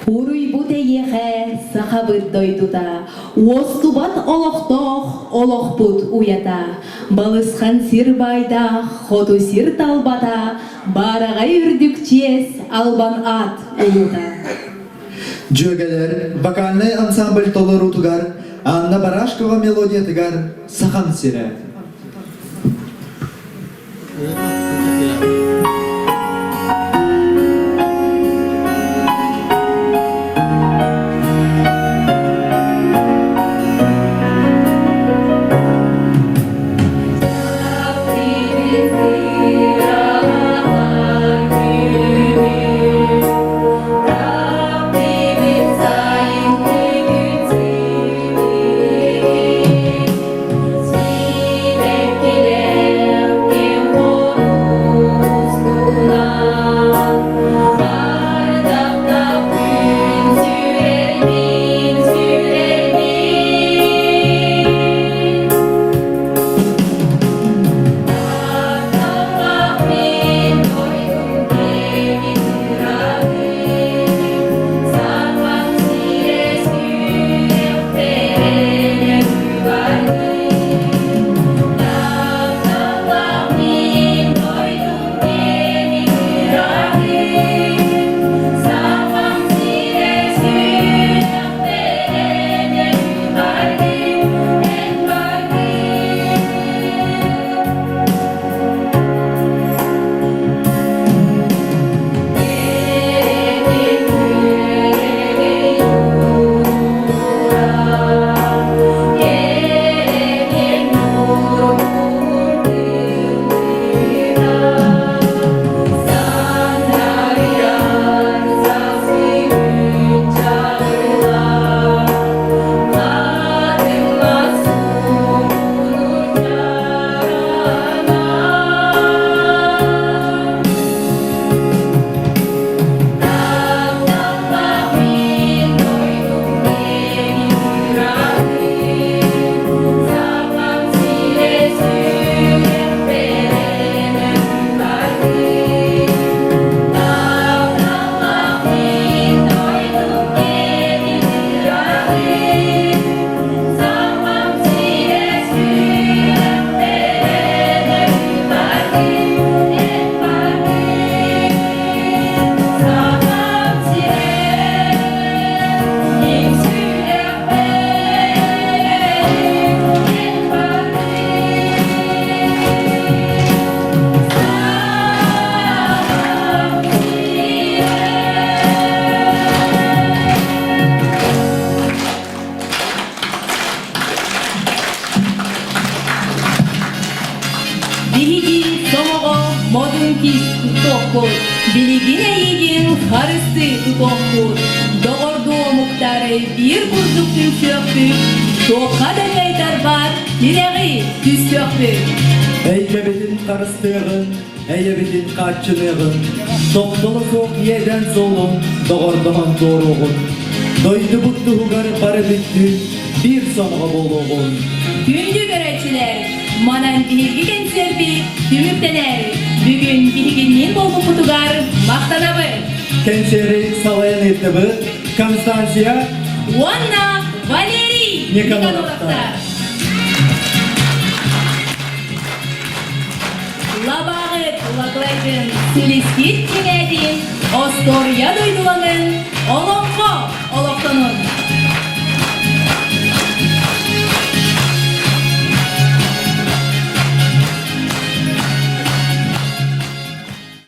Speaker 2: Уруйбут эйиэхэ сахабыт дойдута, уостубат олохтоох олохпут уйата, балысхан сир баайдаах хоту сир талбата, баараҕай үрдүк чиэс албан аат улуута.
Speaker 1: Дьүөгэлэр вокальнай ансамбль толоруутугар Анна Барашкова мелодиятыгар «Сахам сирэ».
Speaker 2: Биһиги сомоҕо модун кис тутуохпут, билигин эйигин харыстыы тутуохпут, доҕордуу омуктары биир курдук түмсүөхпүт, туохха да кыайтарбат тирэҕи түсүөхпүт.
Speaker 1: Эйгэбитин харыстыаҕын, эйэбитин хааччыныаҕын, тохтоло суох иэдээн суолун доҕордоһон туоруоҕун, дойдубут туһугар бары бүттүүн биир сомоҕо буолуоҕун.
Speaker 2: Күндү көрөөччүлэр, манан биһиги кэнсиэрбит түмүктэнэр. Бүгүн биһигинниин буолбуппутугар махтанабыт.
Speaker 1: Кэнсиэри салайан ыыттыбыт Констанция
Speaker 2: уонна Валерий
Speaker 1: Николаевтар.
Speaker 2: Лабааҕыт лаклайдын, силискит чиҥээтин, остуоруйа дойдуланын, олоҥхо олохтонун.